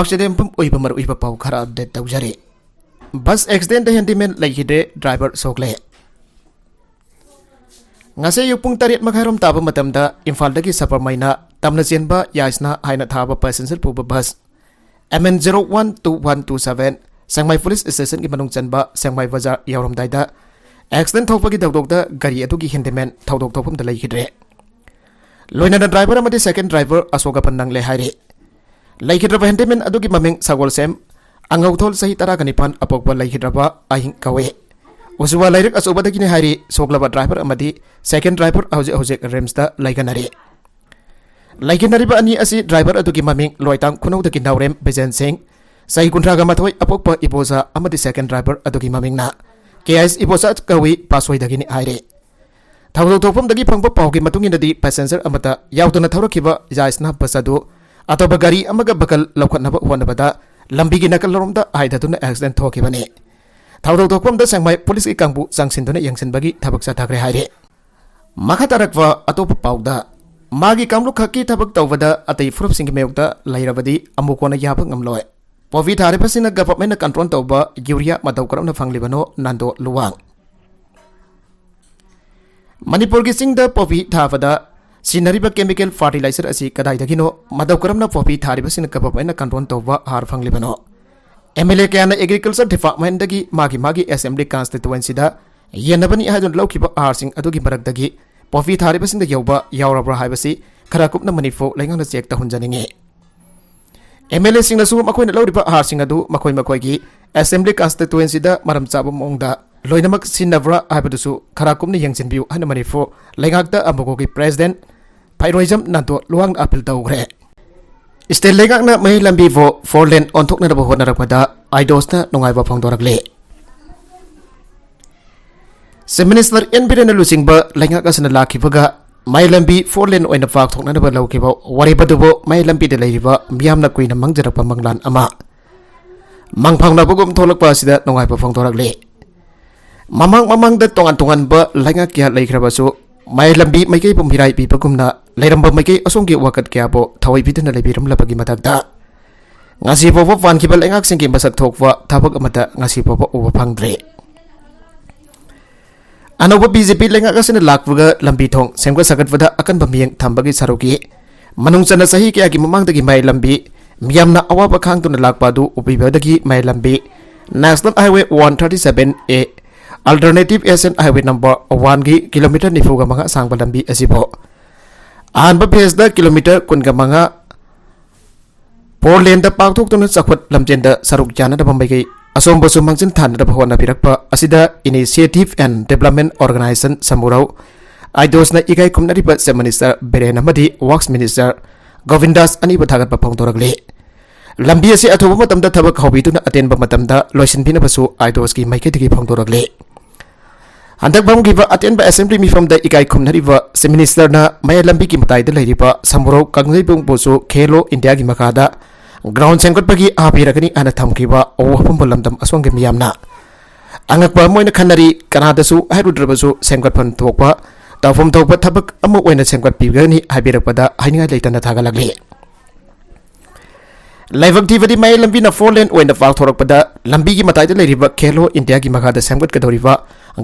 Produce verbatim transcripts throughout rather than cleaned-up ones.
ꯑꯁꯤꯗ ꯌꯨꯝꯐꯝ ꯑꯣꯏꯕ ꯃꯔꯨꯑꯣꯏꯕ ꯄꯥꯎ ꯈꯔ ꯑꯞꯗꯦꯠ ꯇꯧꯖꯔꯤ꯫ ꯕꯁ ꯑꯦꯛꯁꯤꯗꯦꯟꯗ ꯍꯦꯟꯗꯤꯃꯦꯟ ꯂꯩꯈꯤꯗ꯭ꯔꯦ, ꯗ꯭ꯔꯥꯏꯚꯔ ꯁꯣꯛꯂꯦ꯫ ꯉꯁꯤ ꯑꯌꯨꯛ ꯄꯨꯡ ꯇꯔꯦꯠ ꯃꯈꯥꯏꯔꯣꯝ ꯇꯥꯕ ꯃꯇꯝꯗ ꯏꯝꯐꯥꯜꯗꯒꯤ ꯁꯕꯔꯃꯩꯅ ꯇꯝꯅ ꯆꯦꯟꯕ ꯌꯥꯏꯁꯅꯥ ꯍꯥꯏꯅ ꯊꯥꯕ ꯄꯦꯁꯦꯟꯖꯔ ꯄꯨꯕ bus M N zero one two one two seven Sekmai police ꯁ꯭ꯇꯦꯁꯟꯒꯤ ꯃꯅꯨꯡ ꯆꯟꯕ ꯁꯦꯡꯃꯥꯏ ꯕꯖꯥꯔ ꯌꯧꯔꯝꯗꯥꯏꯗ ꯑꯦꯛꯁꯤꯗꯦꯟ ꯊꯣꯛꯄꯒꯤ ꯊꯧꯗꯣꯛꯇ ꯒꯥꯔꯤ ꯑꯗꯨꯒꯤ ꯍꯦꯟꯗꯤꯃꯦꯟ ꯊꯧꯗꯣꯛ ꯊꯣꯛꯐꯝꯗ ꯂꯩꯈꯤꯗ꯭ꯔꯦ꯫ ꯂꯣꯏꯅꯅ ꯗ꯭ꯔꯥꯏꯚꯔ ꯑꯃꯗꯤ ꯁꯦꯀꯦꯟ ꯗ꯭ꯔꯥꯏꯚꯔ ꯑꯁꯣꯛ ꯑꯄꯟ ꯅꯪꯂꯦ ꯍꯥꯏꯔꯤ꯫ ꯂꯩꯈꯤꯗ꯭ꯔꯕ ꯍꯦꯟꯗꯤꯃꯦꯟ ꯑꯗꯨꯒꯤ ꯃꯃꯤꯡ ꯁꯒꯣꯜꯁꯦꯝ ꯑꯉꯧꯊꯣꯜ, ꯆꯍꯤ ꯇꯔꯥꯒ ꯅꯤꯄꯥꯟ, ꯑꯄꯣꯛꯄ ꯂꯩꯈꯤꯗ꯭ꯔꯕ ꯑꯍꯤꯡ ꯀꯧꯏ꯫ ꯎꯖꯨꯋꯥ ꯂꯩꯔꯛ ꯑꯆꯧꯕꯗꯒꯤꯅꯤ ꯍꯥꯏꯔꯤ꯫ ꯁꯣꯛꯂꯕ ꯗ꯭ꯔꯥꯏꯚꯔ ꯑꯃꯗꯤ ꯁꯦꯀꯦꯟ ꯗ꯭ꯔꯥꯏꯚꯔ ꯍꯧꯖꯤꯛ ꯍꯧꯖꯤꯛ ꯔꯤꯝꯁꯇ ꯂꯩꯒꯅꯔꯤ꯫ ꯂꯩꯈꯤꯗ꯭ꯔꯤꯕ ꯑꯅꯤ ꯑꯁꯤ ꯗ꯭ꯔꯥꯏꯚꯔ ꯑꯗꯨꯒꯤ ꯃꯃꯤꯡ ꯂꯣꯏꯇꯥꯡ ꯈꯨꯅꯧꯗꯒꯤ ꯅꯥꯎꯔꯦꯝ ꯕꯤꯖꯦꯟ ꯁꯤꯡ, ꯆꯍꯤ ꯀꯨꯟꯊ꯭ꯔꯥꯒ ꯃꯥꯊꯣꯏ, ꯑꯄꯣꯛꯄ ꯏꯕꯣꯆꯥ ꯑꯃꯗꯤ ꯁꯦꯀꯦꯟ ꯗ꯭ꯔꯥꯏꯚꯔ ꯑꯗꯨꯒꯤ ꯃꯃꯤꯡꯅ ꯀꯦ ꯑꯦꯁ ꯏꯕꯣꯆꯥ ꯀꯧꯏ, ꯄꯥꯠꯁꯣꯏꯗꯒꯤꯅꯤ ꯍꯥꯏꯔꯤ꯫ ꯊꯧꯗꯣꯛ ꯊꯣꯛꯐꯝꯗꯒꯤ ꯐꯪꯕ ꯄꯥꯎꯒꯤ ꯃꯇꯨꯡ ꯏꯟꯅꯗꯤ, ꯄꯦꯁꯦꯟꯖꯔ ꯑꯃꯠꯇ ꯌꯥꯎꯗꯅ ꯊꯧꯔꯛꯈꯤꯕ ꯌꯥꯏꯁꯅꯥ ꯕꯁ ꯑꯗꯨ ꯑꯇꯣꯞꯄ ꯒꯥꯔꯤ ꯑꯃꯒ ꯕꯒꯜ ꯂꯧꯈꯠꯅꯕ ꯍꯣꯠꯅꯕꯗ ꯂꯝꯕꯤꯒꯤ ꯅꯥꯀꯜꯂꯣꯝꯗ ꯍꯥꯏꯊꯗꯨꯅ ꯑꯦꯛꯁꯤꯗꯦꯟ ꯊꯣꯛꯈꯤꯕꯅꯤ꯫ ꯊꯧꯗꯣꯛ ꯊꯣꯛꯐꯝꯗ ꯁꯦꯡꯃꯥꯏ ꯄꯨꯂꯤꯁꯀꯤ ꯀꯥꯡꯕꯨ ꯆꯪꯁꯤꯟꯗꯨꯅ ꯌꯦꯡꯁꯤꯟꯕꯒꯤ ꯊꯕꯛ ꯆꯠꯊꯈ꯭ꯔꯦ ꯍꯥꯏꯔꯤ꯫ ꯃꯈꯥ ꯇꯥꯔꯛꯄ ꯑꯇꯣꯞꯄ ꯄꯥꯎꯗ, ꯃꯥꯒꯤ ꯀꯥꯡꯂꯨꯞ ꯈꯛꯀꯤ ꯊꯕꯛ ꯇꯧꯕꯗ ꯑꯇꯩ ꯐꯨꯔꯨꯞꯁꯤꯡꯒꯤ ꯃꯥꯌꯣꯛꯇ ꯂꯩꯔꯕꯗꯤ ꯑꯃꯨꯛ ꯀꯣꯟꯅ ꯌꯥꯕ ꯉꯝꯂꯣꯏ꯫ ꯄꯣꯄꯤ ꯊꯥꯔꯤꯕꯁꯤꯡꯅ ꯒꯚꯔꯟꯃꯦꯟꯠꯅ ꯀꯟꯇ꯭ꯔꯣꯜ ꯇꯧꯕ ꯌꯨꯔꯤꯌꯥ ꯃꯇꯧ ꯀꯔꯝꯅ ꯐꯪꯂꯤꯕꯅꯣ, ꯅꯥꯟꯗꯣ ꯂꯨꯋꯥꯡ꯫ ꯃꯅꯤꯄꯨꯔꯒꯤ ꯆꯤꯡꯗ ꯄꯣꯄꯤ ꯊꯥꯕꯗ ꯁꯤꯖꯤꯟꯅꯔꯤꯕ ꯀꯦꯃꯤꯀꯦꯜ ꯐꯔꯇꯤꯂꯥꯏꯖꯔ ꯑꯁꯤ ꯀꯗꯥꯏꯗꯒꯤꯅꯣ? ꯃꯇꯧ ꯀꯔꯝꯅ ꯄꯣꯄꯤ ꯊꯥꯔꯤꯕꯁꯤꯡꯅ ꯒꯚꯔꯟꯃꯦꯟꯠꯅ ꯀꯟꯇ꯭ꯔꯣꯜ ꯇꯧꯕ ꯍꯥꯔ ꯐꯪꯂꯤꯕꯅꯣ? ꯑꯦꯝ ꯑꯦꯜ ꯑꯦ ꯀꯌꯥꯅ ꯑꯦꯒ꯭ꯔꯤꯀꯜꯆꯔ ꯗꯤꯄꯥꯔꯠꯃꯦꯟꯠꯇꯒꯤ ꯃꯥꯒꯤ ꯃꯥꯒꯤ ꯑꯦꯁꯦꯝꯕ꯭ꯂꯤ ꯀꯟꯁꯇꯤꯇ꯭ꯋꯦꯟꯁꯤꯗ ꯌꯦꯟꯅꯕꯅꯤ ꯍꯥꯏꯗꯨꯅ ꯂꯧꯈꯤꯕ ꯍꯥꯔꯁꯤꯡ ꯑꯗꯨꯒꯤ ꯃꯔꯛꯇꯒꯤ ꯄꯣꯄꯤ ꯊꯥꯔꯤꯕꯁꯤꯡꯗ ꯌꯧꯕ ꯌꯥꯎꯔꯕ꯭ꯔꯥ ꯍꯥꯏꯕꯁꯤ ꯈꯔ ꯀꯨꯞꯅ ꯃꯅꯤꯄꯨꯔ ꯂꯩꯉꯥꯛꯅ ꯆꯦꯛ ꯇꯧꯍꯟꯖꯅꯤꯡꯏ꯫ ꯑꯦꯝ ꯑꯦꯜ ꯑꯦꯁꯤꯡꯅꯁꯨ ꯃꯈꯣꯏꯅ ꯂꯧꯔꯤꯕ ꯍꯥꯔꯁꯤꯡ ꯑꯗꯨ ꯃꯈꯣꯏ ꯃꯈꯣꯏꯒꯤ ꯑꯦꯁꯦꯝꯕ꯭ꯂꯤ ꯀꯟꯁꯇꯤꯇ꯭ꯋꯦꯟꯁꯤꯗ ꯃꯔꯝ ꯆꯥꯕ ꯃꯑꯣꯡꯗ ꯂꯣꯏꯅꯃꯛ ꯁꯤꯖꯤꯟꯅꯕ꯭ꯔꯥ ꯍꯥꯏꯕꯗꯨꯁꯨ ꯈꯔ ꯀꯨꯞꯅ ꯌꯦꯡꯁꯤꯟꯕꯤꯌꯨ ꯍꯥꯏꯅ ꯃꯅꯤꯄꯨꯔ ꯂꯩꯉꯥꯛꯇ ꯑꯃꯨꯛꯀꯣꯒꯤ ꯄ꯭ꯔꯦꯁꯤꯗꯦꯟꯠ ꯐꯩꯔꯣꯏꯖꯝ ꯅꯥꯟꯗꯣ ꯂꯨꯋꯥꯡꯅ ꯑꯄꯤꯜ ꯇꯧꯈ꯭ꯔꯦ꯫ ꯁ꯭ꯇꯦꯠ ꯂꯩꯉꯥꯛꯅ ꯃꯍꯤ ꯂꯝꯕꯤꯕꯨ ꯐꯣꯔ ꯂꯦꯟ ꯑꯣꯟꯊꯣꯛꯅꯅꯕ ꯍꯣꯠꯅꯔꯛꯄꯗ ꯑꯥꯏꯗꯣꯁꯅ ꯅꯨꯡꯉꯥꯏꯕ ꯐꯣꯡꯗꯣꯔꯛꯂꯤ꯫ ꯆꯤꯐ ꯃꯤꯅꯤꯁꯇꯔ ꯑꯦꯟ ꯕꯤꯔꯦꯟꯅ ꯂꯨꯆꯤꯡꯕ ꯂꯩꯉꯥꯛ ꯑꯁꯤꯅ ꯂꯥꯛꯈꯤꯕꯒ ꯃꯍꯤ ꯂꯝꯕꯤ ꯐꯣꯔ ꯂꯦꯟ ꯑꯣꯏꯅ ꯄꯥꯛꯊꯣꯛꯅꯅꯕ ꯂꯧꯈꯤꯕ ꯋꯥꯔꯦꯞ ꯑꯗꯨꯕꯨ ꯃꯍꯤ ꯂꯝꯕꯤꯗ ꯂꯩꯔꯤꯕ ꯃꯤꯌꯥꯝꯅ ꯀꯨꯏꯅ ꯃꯥꯡꯖꯔꯛꯄ ꯃꯪꯂꯥꯟ ꯑꯃ ꯃꯪꯐꯥꯎꯅꯕꯒꯨꯝ ꯊꯣꯛꯂꯛꯄ ꯑꯁꯤꯗ ꯅꯨꯡꯉꯥꯏꯕ ꯐꯣꯡꯗꯣꯔꯛꯂꯤ꯫ ꯃꯃꯥꯡ ꯃꯃꯥꯡꯗ ꯇꯣꯉꯥꯟ ꯇꯣꯉꯥꯟꯕ ꯂꯩꯉꯥꯛ ꯀꯌꯥ ꯂꯩꯈ꯭ꯔꯕꯁꯨ, ꯃꯍꯤ ꯂꯝꯕꯤ ꯃꯥꯏꯀꯩꯕꯨ ꯃꯤꯔꯥꯏ ꯄꯤꯕꯒꯨꯝꯅ ꯂꯩꯔꯝꯕ ꯃꯥꯏꯀꯩ ꯑꯁꯣꯝꯒꯤ ꯋꯥꯀꯠ ꯀꯌꯥꯕꯨ ꯊꯑꯣꯏ ꯄꯤꯗꯨꯅ ꯂꯩꯕꯤꯔꯝꯂꯕꯒꯤ ꯃꯊꯛꯇ, ꯉꯁꯤ ꯐꯥꯎꯕ ꯄꯥꯟꯈꯤꯕ ꯂꯩꯉꯥꯛꯁꯤꯡꯒꯤ ꯃꯁꯛ ꯊꯣꯛꯄ ꯊꯕꯛ ꯑꯃꯠꯇ ꯉꯁꯤ ꯐꯥꯎꯕ ꯎꯕ ꯐꯪꯗ꯭ꯔꯤ꯫ ꯑꯅꯧꯕ ꯕꯤ ꯖꯦ ꯄꯤ ꯂꯩꯉꯥꯛ ꯑꯁꯤꯅ ꯂꯥꯛꯄꯒ ꯂꯝꯕꯤ ꯊꯣꯡ ꯁꯦꯝꯒꯠ ꯁꯥꯒꯠꯄꯗ ꯑꯀꯟꯕ ꯃꯤꯠꯌꯦꯡ ꯊꯝꯕꯒꯤ ꯁꯔꯨꯛꯀꯤ ꯃꯅꯨꯡ ꯆꯟꯅ ꯆꯍꯤ ꯀꯌꯥꯒꯤ ꯃꯃꯥꯡꯗꯒꯤ ꯃꯌꯥꯏ ꯂꯝꯕꯤ ꯃꯤꯌꯥꯝꯅ ꯑꯋꯥꯕ ꯈꯥꯡꯗꯨꯅ ꯂꯥꯛꯄ ꯑꯗꯨ ꯎꯕꯤꯕꯗꯒꯤ ꯃꯌꯥꯏ ꯂꯝꯕꯤ National Highway one thirty seven A, Alternative Asian Highway number one ꯒꯤ ꯀꯤꯂꯣꯃꯤꯇꯔ ꯅꯤꯐꯨꯒ ꯃꯉꯥ ꯁꯥꯡꯕ ꯂꯝꯕꯤ ꯑꯁꯤꯕꯨ ꯑꯍꯥꯟꯕ phase ꯗ ꯀꯤꯂꯣꯃꯤꯇꯔ ꯀꯨꯟꯒ ꯃꯉꯥ four lane ꯗ ꯄꯥꯛꯊꯣꯛꯇꯨꯅ ꯆꯥꯎꯈꯠ ꯂꯝꯖꯦꯟꯗ ꯁꯔꯨꯛ ꯌꯥꯅꯅꯕ ꯃꯥꯏꯀꯩ ꯑꯁꯣꯝꯕꯁꯨ ꯃꯥꯡꯖꯤꯟ ꯊꯥꯅꯅꯕ ꯍꯣꯠꯅꯕꯤꯔꯛꯄ ꯑꯁꯤꯗ Initiative and Development Organization Samurou ꯑꯥꯏꯗꯣꯁꯅ ꯏꯀꯥꯏ ꯈꯨꯝꯅꯔꯤꯕ Chief Minister ꯕꯤꯔꯦꯟ ꯑꯃꯗꯤ Works Minister ꯒꯣꯕꯤꯟꯗꯥꯁ ꯑꯅꯤꯕꯨ ꯊꯥꯒꯠꯄ ꯐꯣꯡꯗꯣꯔꯛꯂꯤ꯫ ꯂꯝꯕꯤ ꯑꯁꯤ ꯑꯊꯨꯕ ꯃꯇꯝꯗ ꯊꯕꯛ ꯍꯧꯕꯤꯗꯨꯅ ꯑꯇꯦꯟꯕ ꯃꯇꯝꯗ ꯂꯣꯏꯁꯤꯟꯕꯤꯅꯕꯁꯨ ꯑꯥꯏꯗꯣꯁꯀꯤ ꯃꯥꯏꯀꯩꯗꯒꯤ ꯐꯣꯡꯗꯣꯔꯛꯂꯤ꯫ ꯍꯟꯗꯛ ꯐꯝꯈꯤꯕ ꯑꯇꯦꯟꯕ assembly ꯃꯤꯐꯝꯗ ꯏꯀꯥꯏ ꯈꯨꯝꯅꯔꯤꯕ Chief Minister ꯅ ꯃꯌꯥꯏ ꯂꯝꯕꯤꯒꯤ ꯃꯇꯥꯏꯗ ꯂꯩꯔꯤꯕ ꯁꯃꯨꯔꯧ ꯀꯥꯡꯖꯩꯕꯨꯡꯕꯨꯁꯨ ꯈꯦꯂꯣ ꯏꯟꯗꯤꯌꯥꯒꯤ ꯃꯈꯥꯗ ground ꯁꯦꯝꯒꯠꯄꯒꯤ ꯍꯥꯞꯄꯤꯔꯒꯅꯤ ꯍꯥꯏꯅ ꯊꯝꯈꯤꯕ ꯋꯥꯐꯝꯕꯨ ꯂꯝꯗꯝ ꯑꯁꯣꯝꯒꯤ ꯃꯤꯌꯥꯝꯅ ꯑꯉꯛꯄ ꯑꯃ ꯑꯣꯏꯅ ꯈꯟꯅꯔꯤ꯫ ꯀꯅꯥꯗꯁꯨ ꯍꯥꯏꯔꯨꯗ꯭ꯔꯕꯁꯨ ꯁꯦꯝꯒꯠꯐꯝ ꯊꯣꯛꯄ ꯇꯧꯐꯝ ꯊꯣꯛꯄ ꯊꯕꯛ ꯑꯃ ꯑꯣꯏꯅ ꯁꯦꯝꯒꯠꯄꯤꯒꯅꯤ ꯍꯥꯏꯕꯤꯔꯛꯄꯗ ꯍꯥꯏꯅꯤꯡꯉꯥꯏ ꯂꯩꯇꯅ ꯊꯥꯒꯠꯂꯛꯂꯤ꯫ ꯂꯥꯏꯕꯛ ꯊꯤꯕꯗꯤ ꯃꯌꯥꯏ ꯂꯝꯕꯤꯅ four lane ꯑꯣꯏꯅ ꯄꯥꯛꯊꯣꯔꯛꯄꯗ ꯂꯝꯕꯤꯒꯤ ꯃꯇꯥꯏꯗ ꯂꯩꯔꯤꯕ ꯈꯦꯂꯣ ꯏꯟꯗꯤꯌꯥꯒꯤ ꯃꯈꯥꯗ ꯁꯦꯝꯒꯠꯀꯗꯧꯔꯤꯕ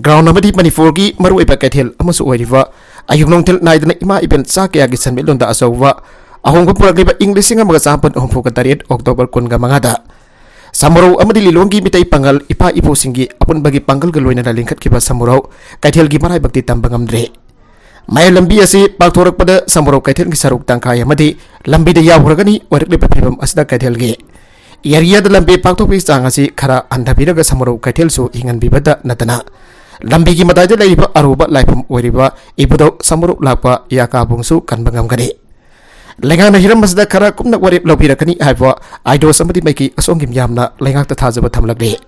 ground ꯑꯃꯗꯤ ꯃꯅꯤꯄꯨꯔꯒꯤ ꯃꯔꯨꯑꯣꯏꯕ ꯀꯩꯊꯦꯜ ꯑꯃꯁꯨ ꯑꯣꯏꯔꯤꯕ ꯑꯌꯨꯛ ꯅꯨꯡꯊꯤꯜ ꯅꯥꯏꯗꯅ ꯏꯃꯥ ꯏꯕꯦꯜ ꯆꯥ ꯀꯌꯥꯒꯤ ꯁꯦꯟꯃꯤꯠꯂꯣꯟꯗ ꯑꯆꯧꯕ ꯑꯍꯣꯡꯕ ꯄꯨꯔꯛꯂꯤꯕ ꯏꯪ ꯂꯤꯁꯤꯡ ꯑꯃꯒ ꯆꯥꯃꯥꯄꯟ ꯍꯨꯝꯐꯨꯒ ꯇꯔꯦꯠ October ꯀꯨꯟꯒ ꯃꯉꯥꯗ ꯁꯃꯨꯔꯧ ꯑꯃꯗꯤ ꯂꯤꯂꯣꯡꯒꯤ ꯃꯤꯇꯩ ꯄꯥꯉꯜ ꯏꯄꯥ ꯏꯄꯨꯁꯤꯡꯒꯤ ꯑꯄꯨꯟꯕꯒꯤ ꯄꯥꯡꯒꯜꯒ ꯂꯣꯏꯅꯅ ꯂꯤꯡꯈꯠꯈꯤꯕ ꯁꯃꯨꯔꯧ ꯀꯩꯊꯦꯜꯒꯤ ꯃꯔꯥꯏꯕꯛꯇꯤ ꯇꯝꯕ ꯉꯝꯗ꯭ꯔꯦ꯫ ꯃꯌꯥꯏ ꯂꯝꯕꯤ ꯑꯁꯤ ꯄꯥꯛꯊꯣꯔꯛꯄꯗ ꯁꯃꯨꯔꯧ ꯀꯩꯊꯦꯜꯒꯤ ꯁꯔꯨꯛ ꯇꯪꯈꯥꯏ ꯑꯃꯗꯤ ꯂꯝꯕꯤꯗ ꯌꯥꯎꯈ꯭ꯔꯒꯅꯤ꯫ ꯑꯣꯏꯔꯛꯂꯤꯕ ꯐꯤꯕꯝ ꯑꯁꯤꯗ ꯀꯩꯊꯦꯜꯒꯤ area ꯗ ꯂꯝꯕꯤ ꯄꯥꯛꯊꯣꯛꯄꯒꯤ ꯆꯥꯡ ꯑꯁꯤ ꯈꯔ ꯍꯟꯊꯕꯤꯔꯒ ꯁꯃꯨꯔꯧ ꯀꯩꯊꯦꯜꯁꯨ ꯍꯤꯡꯍꯟꯕꯤꯕꯗ ꯅꯠꯇꯅ ꯂꯝꯕꯤꯒꯤ ꯃꯇꯥꯏꯗ ꯂꯩꯔꯤꯕ ꯑꯔꯨꯕ ꯂꯥꯏꯐꯝ ꯑꯣꯏꯔꯤꯕ ꯏꯕꯨꯙꯧ ꯁꯃꯨꯔꯧ ꯂꯥꯛꯄ ꯌꯥꯀꯥꯕꯨꯡꯁꯨ ꯀꯟꯕ ꯉꯝꯒꯅꯤ꯫ ꯂꯩꯉꯥꯛꯅ ꯍꯤꯔꯝ ꯑꯁꯤꯗ ꯈꯔ ꯀꯨꯞꯅ ꯋꯥꯔꯦꯞ ꯂꯧꯕꯤꯔꯛꯀꯅꯤ ꯍꯥꯏꯕ ꯑꯥꯏꯗꯣꯁ ꯑꯃꯗꯤ ꯃꯥꯏꯀꯩ ꯑꯁꯣꯝꯒꯤ ꯃꯤꯌꯥꯝꯅ ꯂꯩꯉꯥꯛꯇ ꯊꯥꯖꯕ ꯊꯝꯂꯛꯂꯤ꯫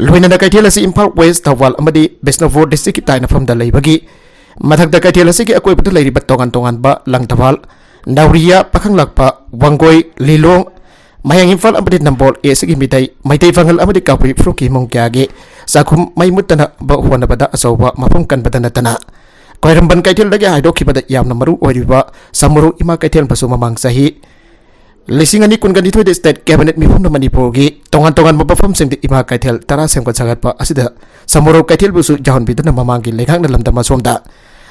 ꯂꯣꯏꯅꯅ ꯀꯩꯊꯦꯜ ꯑꯁꯤ ꯏꯝꯐꯥꯜ ꯋꯦꯁ, ꯊꯧꯕꯥꯜ ꯑꯃꯗꯤ ꯕꯤꯁꯅꯨꯄꯨꯔ district ꯀꯤ ꯇꯥꯏꯅꯐꯝꯗ ꯂꯩꯕꯒꯤ ꯃꯊꯛꯇ ꯀꯩꯊꯦꯜ ꯑꯁꯤꯒꯤ ꯑꯀꯣꯏꯕꯗ ꯂꯩꯔꯤꯕ ꯇꯣꯉꯥꯟ ꯇꯣꯉꯥꯟꯕ ꯂꯪꯊꯕꯥꯜ, ꯅꯥꯎꯔꯤꯌꯥ, ꯄꯥꯈꯪꯂꯥꯛꯄ, ꯋꯥꯡꯒꯣꯏ, ꯂꯤꯂꯣꯡ, ꯃꯌꯥꯡ ꯏꯝꯐꯥꯜ ꯑꯃꯗꯤ ꯅꯝꯕꯣꯜ ꯑꯦ ꯁꯤꯒꯤ ꯃꯤꯇꯩ, ꯃꯩꯇꯩ ꯄꯥꯉꯜ ꯑꯃꯗꯤ ꯀꯕꯨꯏ ꯐꯨꯔꯨꯞꯀꯤ ꯏꯃꯨꯡ ꯀꯌꯥꯒꯤ ꯆꯥꯛꯈꯨꯝ ꯃꯩ ꯃꯨꯠꯇꯅꯕ ꯍꯣꯠꯅꯕꯗ ꯑꯆꯧꯕ ꯃꯐꯝ ꯀꯟꯕꯗ ꯅꯠꯇꯅ ꯈ꯭ꯋꯥꯏꯔꯝꯕꯟ ꯀꯩꯊꯦꯜꯗꯒꯤ ꯍꯥꯏꯗꯣꯛꯈꯤꯕꯗ ꯌꯥꯝꯅ ꯃꯔꯨ ꯑꯣꯏꯔꯤꯕ ꯁꯃꯨꯔꯧ ꯏꯃꯥ ꯀꯩꯊꯦꯜꯕꯨꯁꯨ ꯃꯃꯥꯡ ꯆꯍꯤ ꯂꯤꯁꯤꯡ ꯑꯅꯤ ꯀꯨꯟꯒ ꯅꯤꯊꯣꯏꯗ state cabinet ꯃꯤꯐꯝꯅ ꯃꯅꯤꯄꯨꯔꯒꯤ ꯇꯣꯉꯥꯟ ꯇꯣꯉꯥꯟꯕ ꯃꯐꯝꯁꯤꯡꯗ ꯏꯃꯥ ꯀꯩꯊꯦꯜ ꯇꯔꯥ ꯁꯦꯝꯒꯠ ꯁꯥꯒꯠꯄ ꯑꯁꯤꯗ ꯁꯃꯨꯔꯧ ꯀꯩꯊꯦꯜꯕꯨꯁꯨ ꯌꯥꯎꯍꯟꯕꯤꯗꯨꯅ ꯃꯃꯥꯡꯒꯤ ꯂꯩꯉꯥꯛꯅ ꯂꯝꯗꯝ ꯑꯁꯣꯝꯗ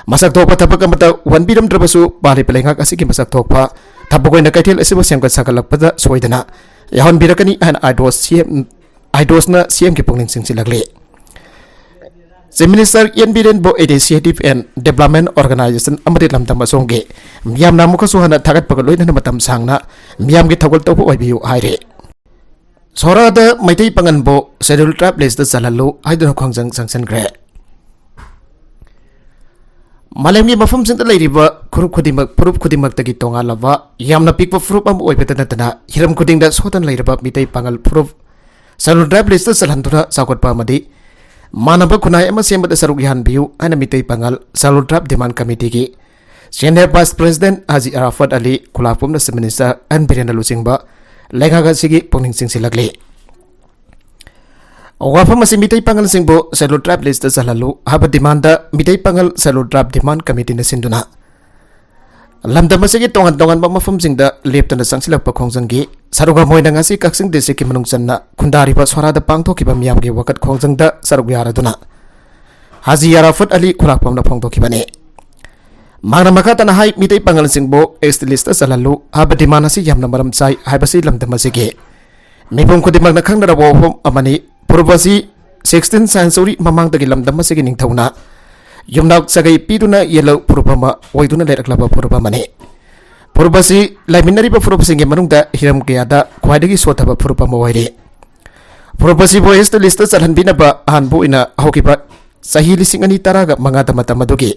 ꯃꯁꯛ ꯊꯣꯛꯄ ꯊꯕꯛ ꯑꯃꯠꯇ ꯎꯍꯟꯕꯤꯔꯝꯗ꯭ꯔꯕꯁꯨ ꯄꯥꯜꯂꯤꯕ ꯂꯩꯉꯥꯛ ꯑꯁꯤꯒꯤ ꯃꯁꯛ ꯊꯣꯛꯄ ꯊꯕꯛ ꯑꯣꯏꯅ ꯀꯩꯊꯦꯜ ꯑꯁꯤꯕꯨ ꯁꯦꯝꯒꯠ ꯁꯥꯒꯠꯂꯛꯄꯗ ꯁꯣꯏꯗꯅ ꯌꯥꯎꯍꯟꯕꯤꯔꯛꯀꯅꯤ ꯍꯥꯏꯅ ꯑꯥꯏꯗꯣꯁ ꯁꯤ ꯑꯦꯝ, ꯑꯥꯏꯗꯣꯁꯅ ꯁꯤ ꯑꯦꯝꯒꯤ ꯄꯨꯛꯅꯤꯡ ꯆꯤꯡꯁꯤꯜꯂꯛꯂꯤ꯫ Chief Minister ꯑꯦꯟ ꯕꯤꯔꯦꯟꯕꯨ Initiative and Development Organization ꯑꯃꯗꯤ ꯂꯝꯗꯝ ꯑꯁꯣꯝꯒꯤ ꯃꯤꯌꯥꯝꯅ ꯑꯃꯨꯛꯀꯁꯨ ꯍꯟꯅ ꯊꯥꯒꯠꯄꯒ ꯂꯣꯏꯅꯅ ꯃꯇꯝ ꯁꯥꯡꯅ ꯃꯤꯌꯥꯝꯒꯤ ꯊꯧꯒꯜ ꯇꯧꯕ ꯑꯣꯏꯕꯤꯌꯨ ꯍꯥꯏꯔꯦ꯫ ꯁꯣꯔꯥꯗ ꯃꯩꯇꯩ ꯄꯥꯉꯜꯕꯨ Scheduled Tribe listꯇ ꯆꯜꯍꯜꯂꯨ ꯍꯥꯏꯗꯨꯅ ꯈꯣꯡꯖꯪ ꯆꯪꯁꯤꯟꯈ꯭ꯔꯦ꯫ ꯃꯥꯂꯦꯝꯒꯤ ꯃꯐꯝꯁꯤꯡꯗ ꯂꯩꯔꯤꯕ ꯐꯨꯔꯨꯞ ꯈꯨꯗꯤꯡꯃꯛ, ꯐꯨꯔꯨꯞ ꯈꯨꯗꯤꯡꯃꯛꯇꯒꯤ ꯇꯣꯉꯥꯜꯂꯕ, ꯌꯥꯝꯅ ꯄꯤꯛꯄ ꯐꯨꯔꯨꯞ ꯑꯃ ꯑꯣꯏꯕꯇ ꯅꯠꯇꯅ ꯍꯤꯔꯝ ꯈꯨꯗꯤꯡꯗ ꯁꯣꯠꯇꯅ ꯂꯩꯔꯕ ꯃꯤꯇꯩ ꯄꯥꯉꯜ ꯐꯨꯔꯨꯞ Scheduled Tribe listꯇ ꯆꯜꯍꯟꯗꯨꯅ ꯆꯥꯎꯈꯠꯄ ꯑꯃꯗꯤ ꯃꯥꯟꯅꯕ ꯈꯨꯟꯅꯥꯏ ꯑꯃ ꯁꯦꯝꯕꯗ ꯁꯔꯨꯛ ꯌꯥꯍꯟꯕꯤꯌꯨ ꯍꯥꯏꯅ Meitei Pangal Scheduled Tribe Demand Committeeꯒꯤ Senior Vice President Haji Arafat Ali, ꯈꯨꯂꯥꯛꯄꯝꯅ Chief Minister ꯑꯦꯟ ꯕꯤꯔꯦꯟꯅ ꯂꯨꯆꯤꯡꯕ ꯂꯩꯉꯥꯛ ꯑꯁꯤꯒꯤ ꯄꯨꯛꯅꯤꯡ ꯆꯤꯡꯁꯤꯜꯂꯛꯂꯤ꯫ ꯋꯥꯐꯝ ꯑꯁꯤ ꯃꯤꯇꯩ ꯄꯥꯉꯜꯁꯤꯡꯕꯨ Scheduled Tribe listꯇ ꯆꯜꯍꯜꯂꯨ ꯍꯥꯏꯕ demandꯗ Meitei Pangal Scheduled Tribe Demand Committeeꯅ ꯁꯤꯟꯗꯨꯅ ꯂꯝꯗꯝ ꯑꯁꯤꯒꯤ ꯇꯣꯉꯥꯟ ꯇꯣꯉꯥꯟꯕ ꯃꯐꯝꯁꯤꯡꯗ ꯂꯦꯞꯇꯅ ꯆꯪꯁꯤꯜꯂꯛꯄ ꯈꯣꯡꯖꯪꯒꯤ ꯁꯔꯨꯛ ꯑꯃ ꯑꯣꯏꯅ ꯉꯁꯤ ꯀꯛꯆꯤꯡ districtꯀꯤ ꯃꯅꯨꯡ ꯆꯟꯅ ꯈꯨꯟꯗꯥꯔꯤꯕ ꯁꯣꯔꯥꯗ ꯄꯥꯡꯊꯣꯛꯈꯤꯕ ꯃꯤꯌꯥꯝꯒꯤ ꯋꯥꯀꯠ ꯈꯣꯡꯖꯪꯗ ꯁꯔꯨꯛ ꯌꯥꯔꯗꯨꯅ ꯍꯥꯖꯤ ꯑꯔꯥꯐꯠ ꯑꯂꯤ ꯈꯨꯂꯥꯛꯄꯝꯅ ꯐꯣꯡꯗꯣꯛꯈꯤꯕꯅꯤ꯫ ꯃꯍꯥꯛꯅ ꯃꯈꯥ ꯇꯥꯅ ꯍꯥꯏ, ꯃꯤꯇꯩ ꯄꯥꯉꯜꯁꯤꯡꯕꯨ ST listꯇ ꯆꯜꯍꯜꯂꯨ ꯍꯥꯏꯕ demand ꯑꯁꯤ ꯌꯥꯝꯅ ꯃꯔꯝ ꯆꯥꯏ ꯍꯥꯏꯕꯁꯤ ꯂꯝꯗꯝ ꯑꯁꯤꯒꯤ ꯃꯤꯄꯨꯝ ꯈꯨꯗꯤꯡꯃꯛꯅ ꯈꯪꯅꯔꯕ ꯋꯥꯐꯝ ꯑꯃꯅꯤ꯫ ꯐꯨꯔꯨꯞ ꯑꯁꯤ sixteenth century ꯃꯃꯥꯡꯗꯒꯤ ꯂꯝꯗꯝ ꯑꯁꯤꯒꯤ ꯅꯤꯡꯊꯧꯅ ꯌꯨꯝꯅꯥꯛ ꯁꯥꯒꯩ ꯄꯤꯗꯨꯅ ꯌꯦꯜꯂꯧ ꯐꯨꯔꯨꯞ ꯑꯃ ꯑꯣꯏꯗꯨꯅ ꯂꯩꯔꯛꯂꯕ ꯐꯨꯔꯨꯞ ꯑꯃꯅꯤ꯫ ꯐꯨꯔꯨꯞ ꯑꯁꯤ ꯂꯩꯃꯤꯟꯅꯔꯤꯕ ꯐꯨꯔꯨꯞꯁꯤꯡꯒꯤ ꯃꯅꯨꯡꯗ ꯍꯤꯔꯝ ꯀꯌꯥꯗ ꯈ꯭ꯋꯥꯏꯗꯒꯤ ꯁꯣꯠꯊꯕ ꯐꯨꯔꯨꯞ ꯑꯃ ꯑꯣꯏꯔꯤ꯫ ꯐꯨꯔꯨꯞ ꯑꯁꯤꯕꯨ ST listꯇ ꯆꯜꯍꯟꯕꯤꯅꯕ ꯑꯍꯥꯟꯕ ꯑꯣꯏꯅ ꯍꯧꯈꯤꯕ ꯆꯍꯤ ꯂꯤꯁꯤꯡ ꯑꯅꯤ ꯇꯔꯥꯒ ꯃꯉꯥꯗ ꯃꯇꯝ ꯑꯗꯨꯒꯤ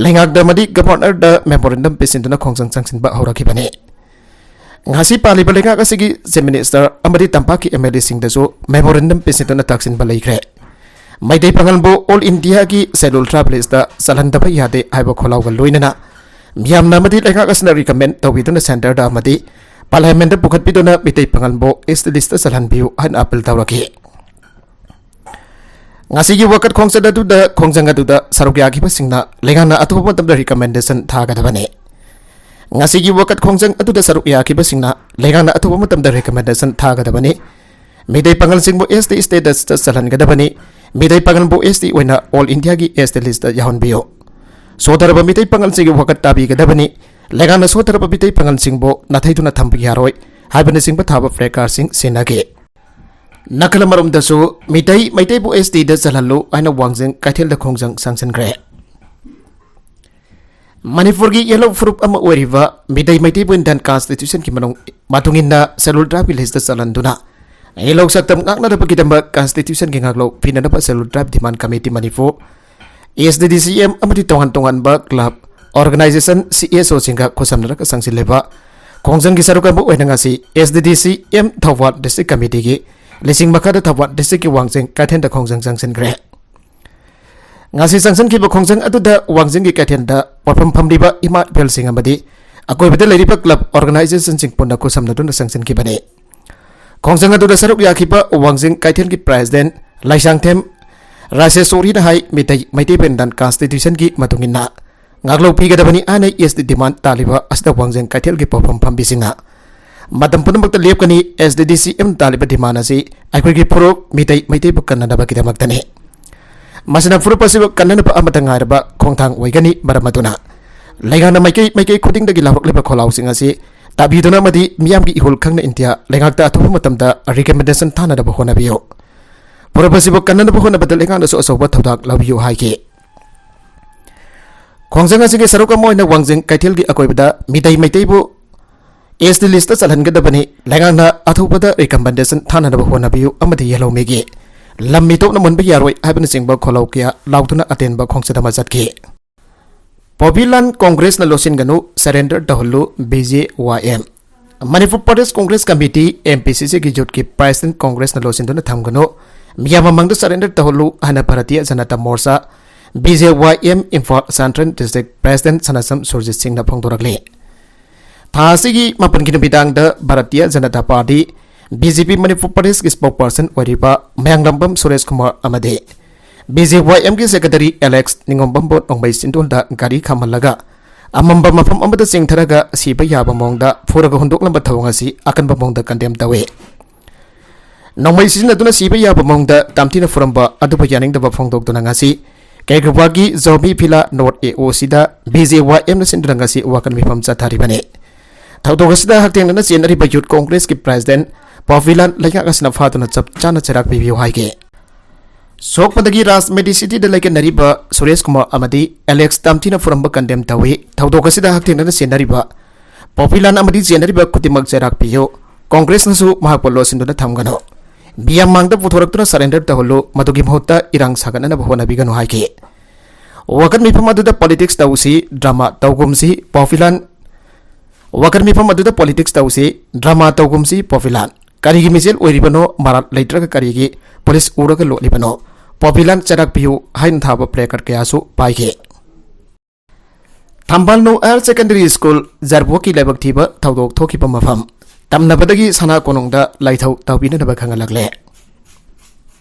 ꯂꯩꯉꯥꯛꯇ ꯑꯃꯗꯤ Governorꯗ memorandum ꯄꯤꯁꯤꯟꯗꯨꯅ ꯈꯣꯡꯖꯪ ꯆꯪꯁꯤꯟꯕ ꯍꯧꯔꯛꯈꯤꯕꯅꯤ꯫ ꯉꯁꯤ ꯄꯥꯜꯂꯤꯕ ꯂꯩꯉꯥꯛ ꯑꯁꯤꯒꯤ Chief Minister ꯑꯃꯗꯤ ꯇꯝꯄꯥꯛꯀꯤ MLAꯁꯤꯡꯗꯁꯨ memorandum ꯄꯤꯁꯤꯟꯗꯨꯅ ꯇꯥꯛꯁꯤꯟꯕ ꯂꯩꯈ꯭ꯔꯦ꯫ ꯃꯩꯇꯩ ꯄꯥꯉꯜꯕꯨ All Indiaꯒꯤ Scheduled Tribe listꯇ ꯆꯜꯍꯟꯗꯕ ꯌꯥꯗꯦ ꯍꯥꯏꯕ ꯈꯣꯜꯂꯥꯎꯒ ꯂꯣꯏꯅꯅ ꯃꯤꯌꯥꯝꯅ ꯑꯃꯗꯤ ꯂꯩꯉꯥꯛ ꯑꯁꯤꯅ recommend ꯇꯧꯕꯤꯗꯨꯅ centreꯗ ꯑꯃꯗꯤ Parliamentꯇ ꯄꯨꯈꯠꯄꯤꯗꯨꯅ ꯃꯤꯇꯩ ꯄꯥꯉꯜꯕꯨ ST listꯇ ꯆꯜꯍꯟꯕꯤꯌꯨ ꯍꯥꯏꯅ appeal ꯇꯧꯔꯛꯈꯤ꯫ ꯉꯁꯤꯒꯤ ꯋꯥꯀꯠ ꯈꯣꯡꯆꯠ ꯑꯗꯨꯗ, ꯈꯣꯡꯖꯪ ꯑꯗꯨꯗ ꯁꯔꯨꯛ ꯌꯥꯈꯤꯕꯁꯤꯡꯅ ꯂꯩꯉꯥꯛꯅ ꯑꯊꯨꯕ ꯃꯇꯝꯗ recommendation ꯊꯥꯒꯗꯕꯅꯤ꯫ ꯉꯁꯤꯒꯤ ꯋꯥꯀꯠ ꯈꯣꯡꯖꯪ ꯑꯗꯨꯗ ꯁꯔꯨꯛ ꯌꯥꯈꯤꯕꯁꯤꯡꯅ ꯂꯩꯉꯥꯛꯅ ꯑꯊꯨꯕ ꯃꯇꯝꯗ recommendation ꯊꯥꯒꯗꯕꯅꯤ꯫ Meitei ꯄꯥꯉꯜꯁꯤꯡꯕꯨ S T status ꯆꯜꯍꯟꯒꯗꯕꯅꯤ꯫ Meitei ꯄꯥꯉꯜꯕꯨ S T ꯑꯣꯏꯅ all Indiaꯒꯤ S T listꯇ ꯌꯥꯎꯍꯟꯕꯤꯌꯨ꯫ ꯁꯣꯊꯔꯕ ꯃꯤꯇꯩ ꯄꯥꯉꯜꯁꯤꯡꯒꯤ ꯋꯥꯀꯠ ꯇꯥꯕꯤꯒꯗꯕꯅꯤ꯫ ꯂꯩꯉꯥꯛꯅ ꯁꯣꯊꯔꯕ ꯃꯤꯇꯩ ꯄꯥꯉꯜꯁꯤꯡꯕꯨ ꯅꯥꯊꯩꯗꯨꯅ ꯊꯝꯕ ꯌꯥꯔꯣꯏ ꯍꯥꯏꯕꯅꯆꯤꯡꯕ ꯊꯥꯕ placardꯁꯤꯡ ꯁꯤꯖꯤꯟꯅꯈꯤ꯫ ꯅꯥꯀꯜ ꯑꯃꯔꯣꯝꯗꯁꯨ ꯃꯤꯇꯩ ꯃꯩꯇꯩꯕꯨ S Tꯗ ꯆꯜꯍꯜꯂꯨ ꯍꯥꯏꯅ ꯋꯥꯡꯖꯤꯡ ꯀꯩꯊꯦꯜꯗ ꯈꯣꯡꯖꯪ ꯁꯥꯡꯁꯤꯟꯈ꯭ꯔꯦ꯫ ꯃꯅꯤꯄꯨꯔꯒꯤ ꯌꯦꯜꯍꯧ ꯐꯨꯔꯨꯞ ꯑꯃ ꯑꯣꯏꯔꯤꯕ ꯃꯤꯇꯩ ꯃꯩꯇꯩꯕꯨ Indian Constitutionꯒꯤ ꯃꯅꯨꯡ ꯃꯇꯨꯡ ꯏꯟꯅ Scheduled Tribeꯀꯤ listꯇ ꯆꯜꯍꯟꯗꯨꯅ ꯌꯦꯜꯍꯧ ꯁꯛꯇꯝ ꯉꯥꯛꯅꯅꯕꯒꯤꯗꯃꯛ Constitutionꯒꯤ ꯉꯥꯛꯂꯧ ꯄꯤꯅꯅꯕ Scheduled Tribe Demand Committee Manipur, S D D C M ꯑꯃꯗꯤ ꯇꯣꯉꯥꯟ ꯇꯣꯉꯥꯟꯕ club, organization, C S Oꯁꯤꯡꯒ ꯈꯨꯠꯁꯝꯅꯔꯒ ꯆꯪꯁꯤꯜꯂꯤꯕ ꯈꯣꯡꯖꯪꯒꯤ ꯁꯔꯨꯛ ꯑꯃ ꯑꯣꯏꯅ ꯉꯁꯤ S D D C M Thoubal District Committeeꯒꯤ ꯂꯤꯁꯤꯡ ꯃꯈꯥꯗ ꯊꯧꯕꯥꯜ Districtꯀꯤ ꯋꯥꯡꯖꯤꯡ ꯀꯩꯊꯦꯜꯗ ꯈꯣꯡꯖꯪ ꯆꯪꯁꯤꯟꯈ꯭ꯔꯦ꯫ ꯉꯁꯤ ꯆꯪꯁꯤꯟꯈꯤꯕ ꯈꯣꯡꯖꯪ ꯑꯗꯨꯗ ꯋꯥꯡꯖꯤꯡꯒꯤ ꯀꯩꯊꯦꯜꯗ ꯄꯣꯠꯐꯝ ꯐꯝꯂꯤꯕ ꯏꯃꯥ ꯏꯕꯦꯜꯁꯤꯡ ꯑꯃꯗꯤ ꯑꯀꯣꯏꯕꯗ ꯂꯩꯔꯤꯕ club organizationꯁꯤꯡ ꯄꯨꯟꯅ ꯈꯨꯠꯁꯝꯅꯗꯨꯅ ꯆꯪꯁꯤꯟꯈꯤꯕꯅꯤ꯫ ꯈꯣꯡꯖꯪ ꯑꯗꯨꯗ ꯁꯔꯨꯛ ꯌꯥꯈꯤꯕ ꯋꯥꯡꯖꯤꯡ ꯀꯩꯊꯦꯜꯒꯤ President ꯂꯥꯏꯁꯥꯡꯊꯦꯝ ꯔꯥꯖꯦꯁꯣꯔꯤꯅ ꯍꯥꯏ, ꯃꯤꯇꯩ ꯃꯩꯇꯩꯕꯨ Indian Constitutionꯒꯤ ꯃꯇꯨꯡ ꯏꯟꯅ ꯉꯥꯛꯂꯧ ꯄꯤꯒꯗꯕꯅꯤ ꯍꯥꯏꯅ S T demand ꯇꯥꯜꯂꯤꯕ ꯑꯁꯤꯗ ꯋꯥꯡꯖꯤꯡ ꯀꯩꯊꯦꯜꯒꯤ ꯄꯣꯠꯐꯝ ꯐꯝꯕꯤꯁꯤꯡꯅ ꯃꯇꯝ ꯄꯨꯝꯅꯃꯛꯇ ꯂꯦꯞꯀꯅꯤ꯫ S D D C M ꯇꯥꯜꯂꯤꯕ demand ꯑꯁꯤ ꯑꯩꯈꯣꯏꯒꯤ ꯐꯨꯔꯨꯞ ꯃꯤꯇꯩ ꯃꯩꯇꯩꯕꯨ ꯀꯟꯅꯅꯕꯒꯤꯗꯃꯛꯇꯅꯤ꯫ ꯃꯁꯤꯅ ꯐꯨꯔꯨꯞ ꯑꯁꯤꯕꯨ ꯀꯟꯅꯅꯕ ꯑꯃꯠꯇ ꯉꯥꯏꯔꯕ ꯈꯣꯡꯊꯥꯡ ꯑꯣꯏꯒꯅꯤ꯫ ꯃꯔꯝ ꯑꯗꯨꯅ ꯂꯩꯉꯥꯛꯅ ꯃꯥꯏꯀꯩ ꯃꯥꯏꯀꯩ ꯈꯨꯗꯤꯡꯗꯒꯤ ꯂꯥꯎꯔꯛꯂꯤꯕ ꯈꯣꯜꯂꯥꯎꯁꯤꯡ ꯑꯁꯤ ꯇꯥꯕꯤꯗꯨꯅ ꯑꯃꯗꯤ ꯃꯤꯌꯥꯝꯒꯤ ꯏꯍꯨꯜ ꯈꯪꯅ ꯏꯟꯗꯤꯌꯥ ꯂꯩꯉꯥꯛꯇ ꯑꯊꯨꯕ ꯃꯇꯝꯗ recommendation ꯊꯥꯅꯅꯕ ꯍꯣꯠꯅꯕꯤꯌꯨ꯫ ꯐꯨꯔꯨꯞ ꯑꯁꯤꯕꯨ ꯀꯟꯅꯅꯕ ꯍꯣꯠꯅꯕꯗ ꯂꯩꯉꯥꯛꯅꯁꯨ ꯑꯆꯧꯕ ꯊꯧꯗꯥꯡ ꯂꯧꯕꯤꯌꯨ ꯍꯥꯏꯈꯤ꯫ ꯈꯣꯡꯖꯪ ꯑꯁꯤꯒꯤ ꯁꯔꯨꯛ ꯑꯃ ꯑꯣꯏꯅ ꯋꯥꯡꯖꯤꯡ ꯀꯩꯊꯦꯜꯒꯤ ꯑꯀꯣꯏꯕꯗ ꯃꯤꯇꯩ ꯃꯩꯇꯩꯕꯨ S T listꯇ ꯆꯜꯍꯟꯒꯗꯕꯅꯤ, ꯂꯩꯉꯥꯛꯅ ꯑꯊꯨꯕꯗ recommendation ꯊꯥꯅꯅꯕ ꯍꯣꯠꯅꯕꯤꯌꯨ ꯑꯃꯗꯤ ꯌꯦꯜꯍꯧ ꯃꯤꯒꯤ ꯂꯝ ꯃꯤꯇꯣꯞꯅ ꯃꯨꯟꯕ ꯌꯥꯔꯣꯏ ꯍꯥꯏꯕꯅꯆꯤꯡꯕ ꯈꯣꯜꯂꯥꯎ ꯀꯌꯥ ꯂꯥꯎꯗꯨꯅ ꯑꯇꯦꯟꯕ ꯈꯣꯡꯆꯠ ꯑꯃ ꯆꯠꯈꯤ꯫ ꯄꯣꯄꯤ ꯂꯥꯟ ꯀꯣꯡꯒ꯭ꯔꯦꯁꯅ ꯂꯣꯠꯁꯤꯟꯒꯅꯨ, surrender ꯇꯧꯍꯜꯂꯨ, B J Y M꯫ Manipur Pradesh Congress committee, M P C Cꯒꯤ youthꯀꯤ president ꯀꯣꯡꯒ꯭ꯔꯦꯁꯅ ꯂꯣꯠꯁꯤꯟꯗꯨꯅ ꯊꯝꯒꯅꯨ, ꯃꯤꯌꯥꯝ ꯃꯃꯥꯡꯗ surrender ꯇꯧꯍꯜꯂꯨ ꯍꯥꯏꯅ Bharatiya Janata ꯃꯣꯔꯆꯥ, B J Y M, Imphal central district president ꯁꯅꯥꯁꯝ Surjit ꯁꯤꯡꯅ ꯐꯣꯡꯗꯣꯔꯛꯂꯤ꯫ ꯊꯥ ꯑꯁꯤꯒꯤ ꯃꯥꯄꯟꯒꯤ ꯅꯨꯃꯤꯗꯥꯡꯗ Bharatiya Janata party, B J P Manipur ꯄ꯭ꯔꯗꯦꯁꯀꯤ spokesperson ꯑꯣꯏꯔꯤꯕ ꯃꯌꯥꯡꯂꯝꯕꯝ ꯁꯨꯔꯦꯁ ꯀꯨꯃꯥꯔ ꯑꯃꯗꯤ B J Y Mꯒꯤ secretary Alex ꯅꯤꯉꯣꯝꯕꯝꯕꯨ ꯅꯣꯡꯃꯩ ꯆꯤꯟꯗꯣꯜꯗ ꯒꯥꯔꯤ ꯈꯥꯝꯍꯜꯂꯒ ꯑꯃꯝꯕ ꯃꯐꯝ ꯑꯃꯗ ꯆꯦꯟꯊꯔꯒ ꯁꯤꯕ ꯌꯥꯕ ꯃꯑꯣꯡꯗ ꯐꯨꯔꯒ ꯍꯨꯟꯗꯣꯛꯂꯝꯕ ꯊꯧꯑꯣꯡ ꯑꯁꯤ ꯑꯀꯟꯕ ꯃꯑꯣꯡꯗ ꯀꯟꯗꯦꯝ ꯇꯧꯏ꯫ ꯅꯣꯡꯃꯩ ꯁꯤꯖꯤꯟꯅꯗꯨꯅ ꯁꯤꯕ ꯌꯥꯕ ꯃꯑꯣꯡꯗ ꯇꯝꯊꯤꯅ ꯐꯨꯔꯝꯕ ꯑꯗꯨꯕꯨ ꯌꯥꯅꯤꯡꯗꯕ ꯐꯣꯡꯗꯣꯛꯇꯨꯅ ꯉꯁꯤ ꯀꯦꯒ꯭ꯔꯨꯕꯥꯒꯤ ꯖꯣꯃꯤ ꯐꯤꯂꯥ ꯅꯣꯔꯠ ꯑꯦ ꯑꯣ ꯁꯤꯗ ꯕꯤ ꯖꯦ ꯋꯥꯏ ꯑꯦꯝꯅ ꯁꯤꯟꯗꯨꯅ ꯉꯁꯤ ꯋꯥꯀꯠ ꯃꯤꯐꯝ ꯆꯠꯊꯔꯤꯕꯅꯤ꯫ ꯊꯧꯗꯣꯛ ꯑꯁꯤꯗ ꯍꯛꯊꯦꯡꯅꯅ ꯆꯦꯟꯅꯔꯤꯕ ꯌꯨꯠ ꯀꯣꯡꯒ꯭ꯔꯦꯁꯀꯤ ꯄ꯭ꯔꯦꯁꯤꯗꯦꯟ ꯄꯥꯎꯐꯤꯂꯥꯟ ꯂꯩꯉꯥꯛ ꯑꯁꯤꯅ ꯐꯥꯗꯨꯅ ꯆꯞ ꯆꯥꯅ ꯆꯩꯔꯥꯛ ꯄꯤꯕꯤꯌꯨ ꯍꯥꯏꯈꯤ꯫ ꯁꯣꯛꯄꯗꯒꯤ ꯔꯥꯖ ꯃꯦꯗꯤꯁꯤꯇꯤꯗ ꯂꯩꯀꯟꯅꯔꯤꯕ ꯁꯨꯔꯦꯁ ꯀꯨꯃꯥꯔ ꯑꯃꯗꯤ ꯑꯦꯂꯦꯛꯁ ꯇꯝꯊꯤꯅ ꯐꯨꯔꯝꯕ ꯀꯟꯗꯦꯝ ꯇꯧꯏ꯫ ꯊꯧꯗꯣꯛ ꯑꯁꯤꯗ ꯍꯛꯊꯦꯡꯅꯅ ꯆꯦꯟꯅꯔꯤꯕ ꯄꯣꯄꯤꯂꯥꯟ ꯑꯃꯗꯤ ꯆꯦꯟꯅꯔꯤꯕ ꯈꯨꯗꯤꯡꯃꯛ ꯆꯩꯔꯥꯛ ꯄꯤꯌꯨ꯫ ꯀꯣꯡꯒ꯭ꯔꯦꯁꯅꯁꯨ ꯃꯍꯥꯛꯄꯨ ꯂꯣꯠꯁꯤꯟꯗꯨꯅ ꯊꯝꯒꯅꯨ꯫ ꯃꯤꯌꯥꯝ ꯃꯥꯡꯗ ꯄꯨꯊꯣꯔꯛꯇꯨꯅ ꯁꯔꯦꯟꯗꯔ ꯇꯧꯍꯜꯂꯨ꯫ ꯃꯗꯨꯒꯤ ꯃꯍꯨꯠꯇ ꯏꯔꯥꯡ ꯁꯥꯒꯠꯅꯅꯕ ꯍꯣꯠꯅꯕꯤꯒꯅꯨ ꯍꯥꯏꯈꯤ꯫ ꯋꯥꯀꯠ ꯃꯤꯐꯝ ꯑꯗꯨꯗ ꯄꯣꯂꯤꯇꯤꯛꯁ ꯇꯧꯁꯤ, ꯗ꯭ꯔꯃꯥ ꯇꯧꯒꯨꯝꯁꯤ, ꯄꯣꯄꯤꯂꯥꯟ ꯋꯥꯀꯠ ꯃꯤꯐꯝ ꯑꯗꯨꯗ ꯄꯣꯂꯤꯇꯤꯛꯁ ꯇꯧꯁꯤ, ꯗ꯭ꯔꯃꯥ ꯇꯧꯒꯨꯝꯁꯤ, ꯄꯣꯄꯤꯂꯥꯟ ꯀꯔꯤꯒꯤ ꯃꯤꯖꯦꯜ ꯑꯣꯏꯔꯤꯕꯅꯣ? ꯃꯔꯥꯜ ꯂꯩꯇ꯭ꯔꯒ ꯀꯔꯤꯒꯤ ꯄꯨꯂꯤꯁ ꯎꯔꯒ ꯂꯣꯠꯂꯤꯕꯅꯣ? ꯄꯣꯄꯤꯂꯥꯟ ꯆꯩꯔꯥꯛ ꯄꯤꯌꯨ ꯍꯥꯏꯅ ꯊꯥꯕ ꯄ꯭ꯂꯦꯀꯥꯔꯗ ꯀꯌꯥꯁꯨ ꯄꯥꯏꯈꯤ꯫ ꯊꯝꯕꯥꯜꯅꯨ ꯍꯥꯌꯔ ꯁꯦꯀꯦꯟꯗꯔꯤ ꯁ꯭ꯀꯨꯜ ꯖꯥꯔꯕꯣꯛꯀꯤ ꯂꯥꯏꯕꯛ ꯊꯤꯕ ꯊꯧꯗꯣꯛ ꯊꯣꯛꯈꯤꯕ ꯃꯐꯝ꯫ ꯇꯝꯅꯕꯗꯒꯤ ꯁꯅꯥ ꯀꯣꯅꯨꯡꯗ ꯂꯥꯏꯊꯧ ꯇꯧꯕꯤꯅꯅꯕ ꯈꯪꯍꯜꯂꯛꯂꯦ꯫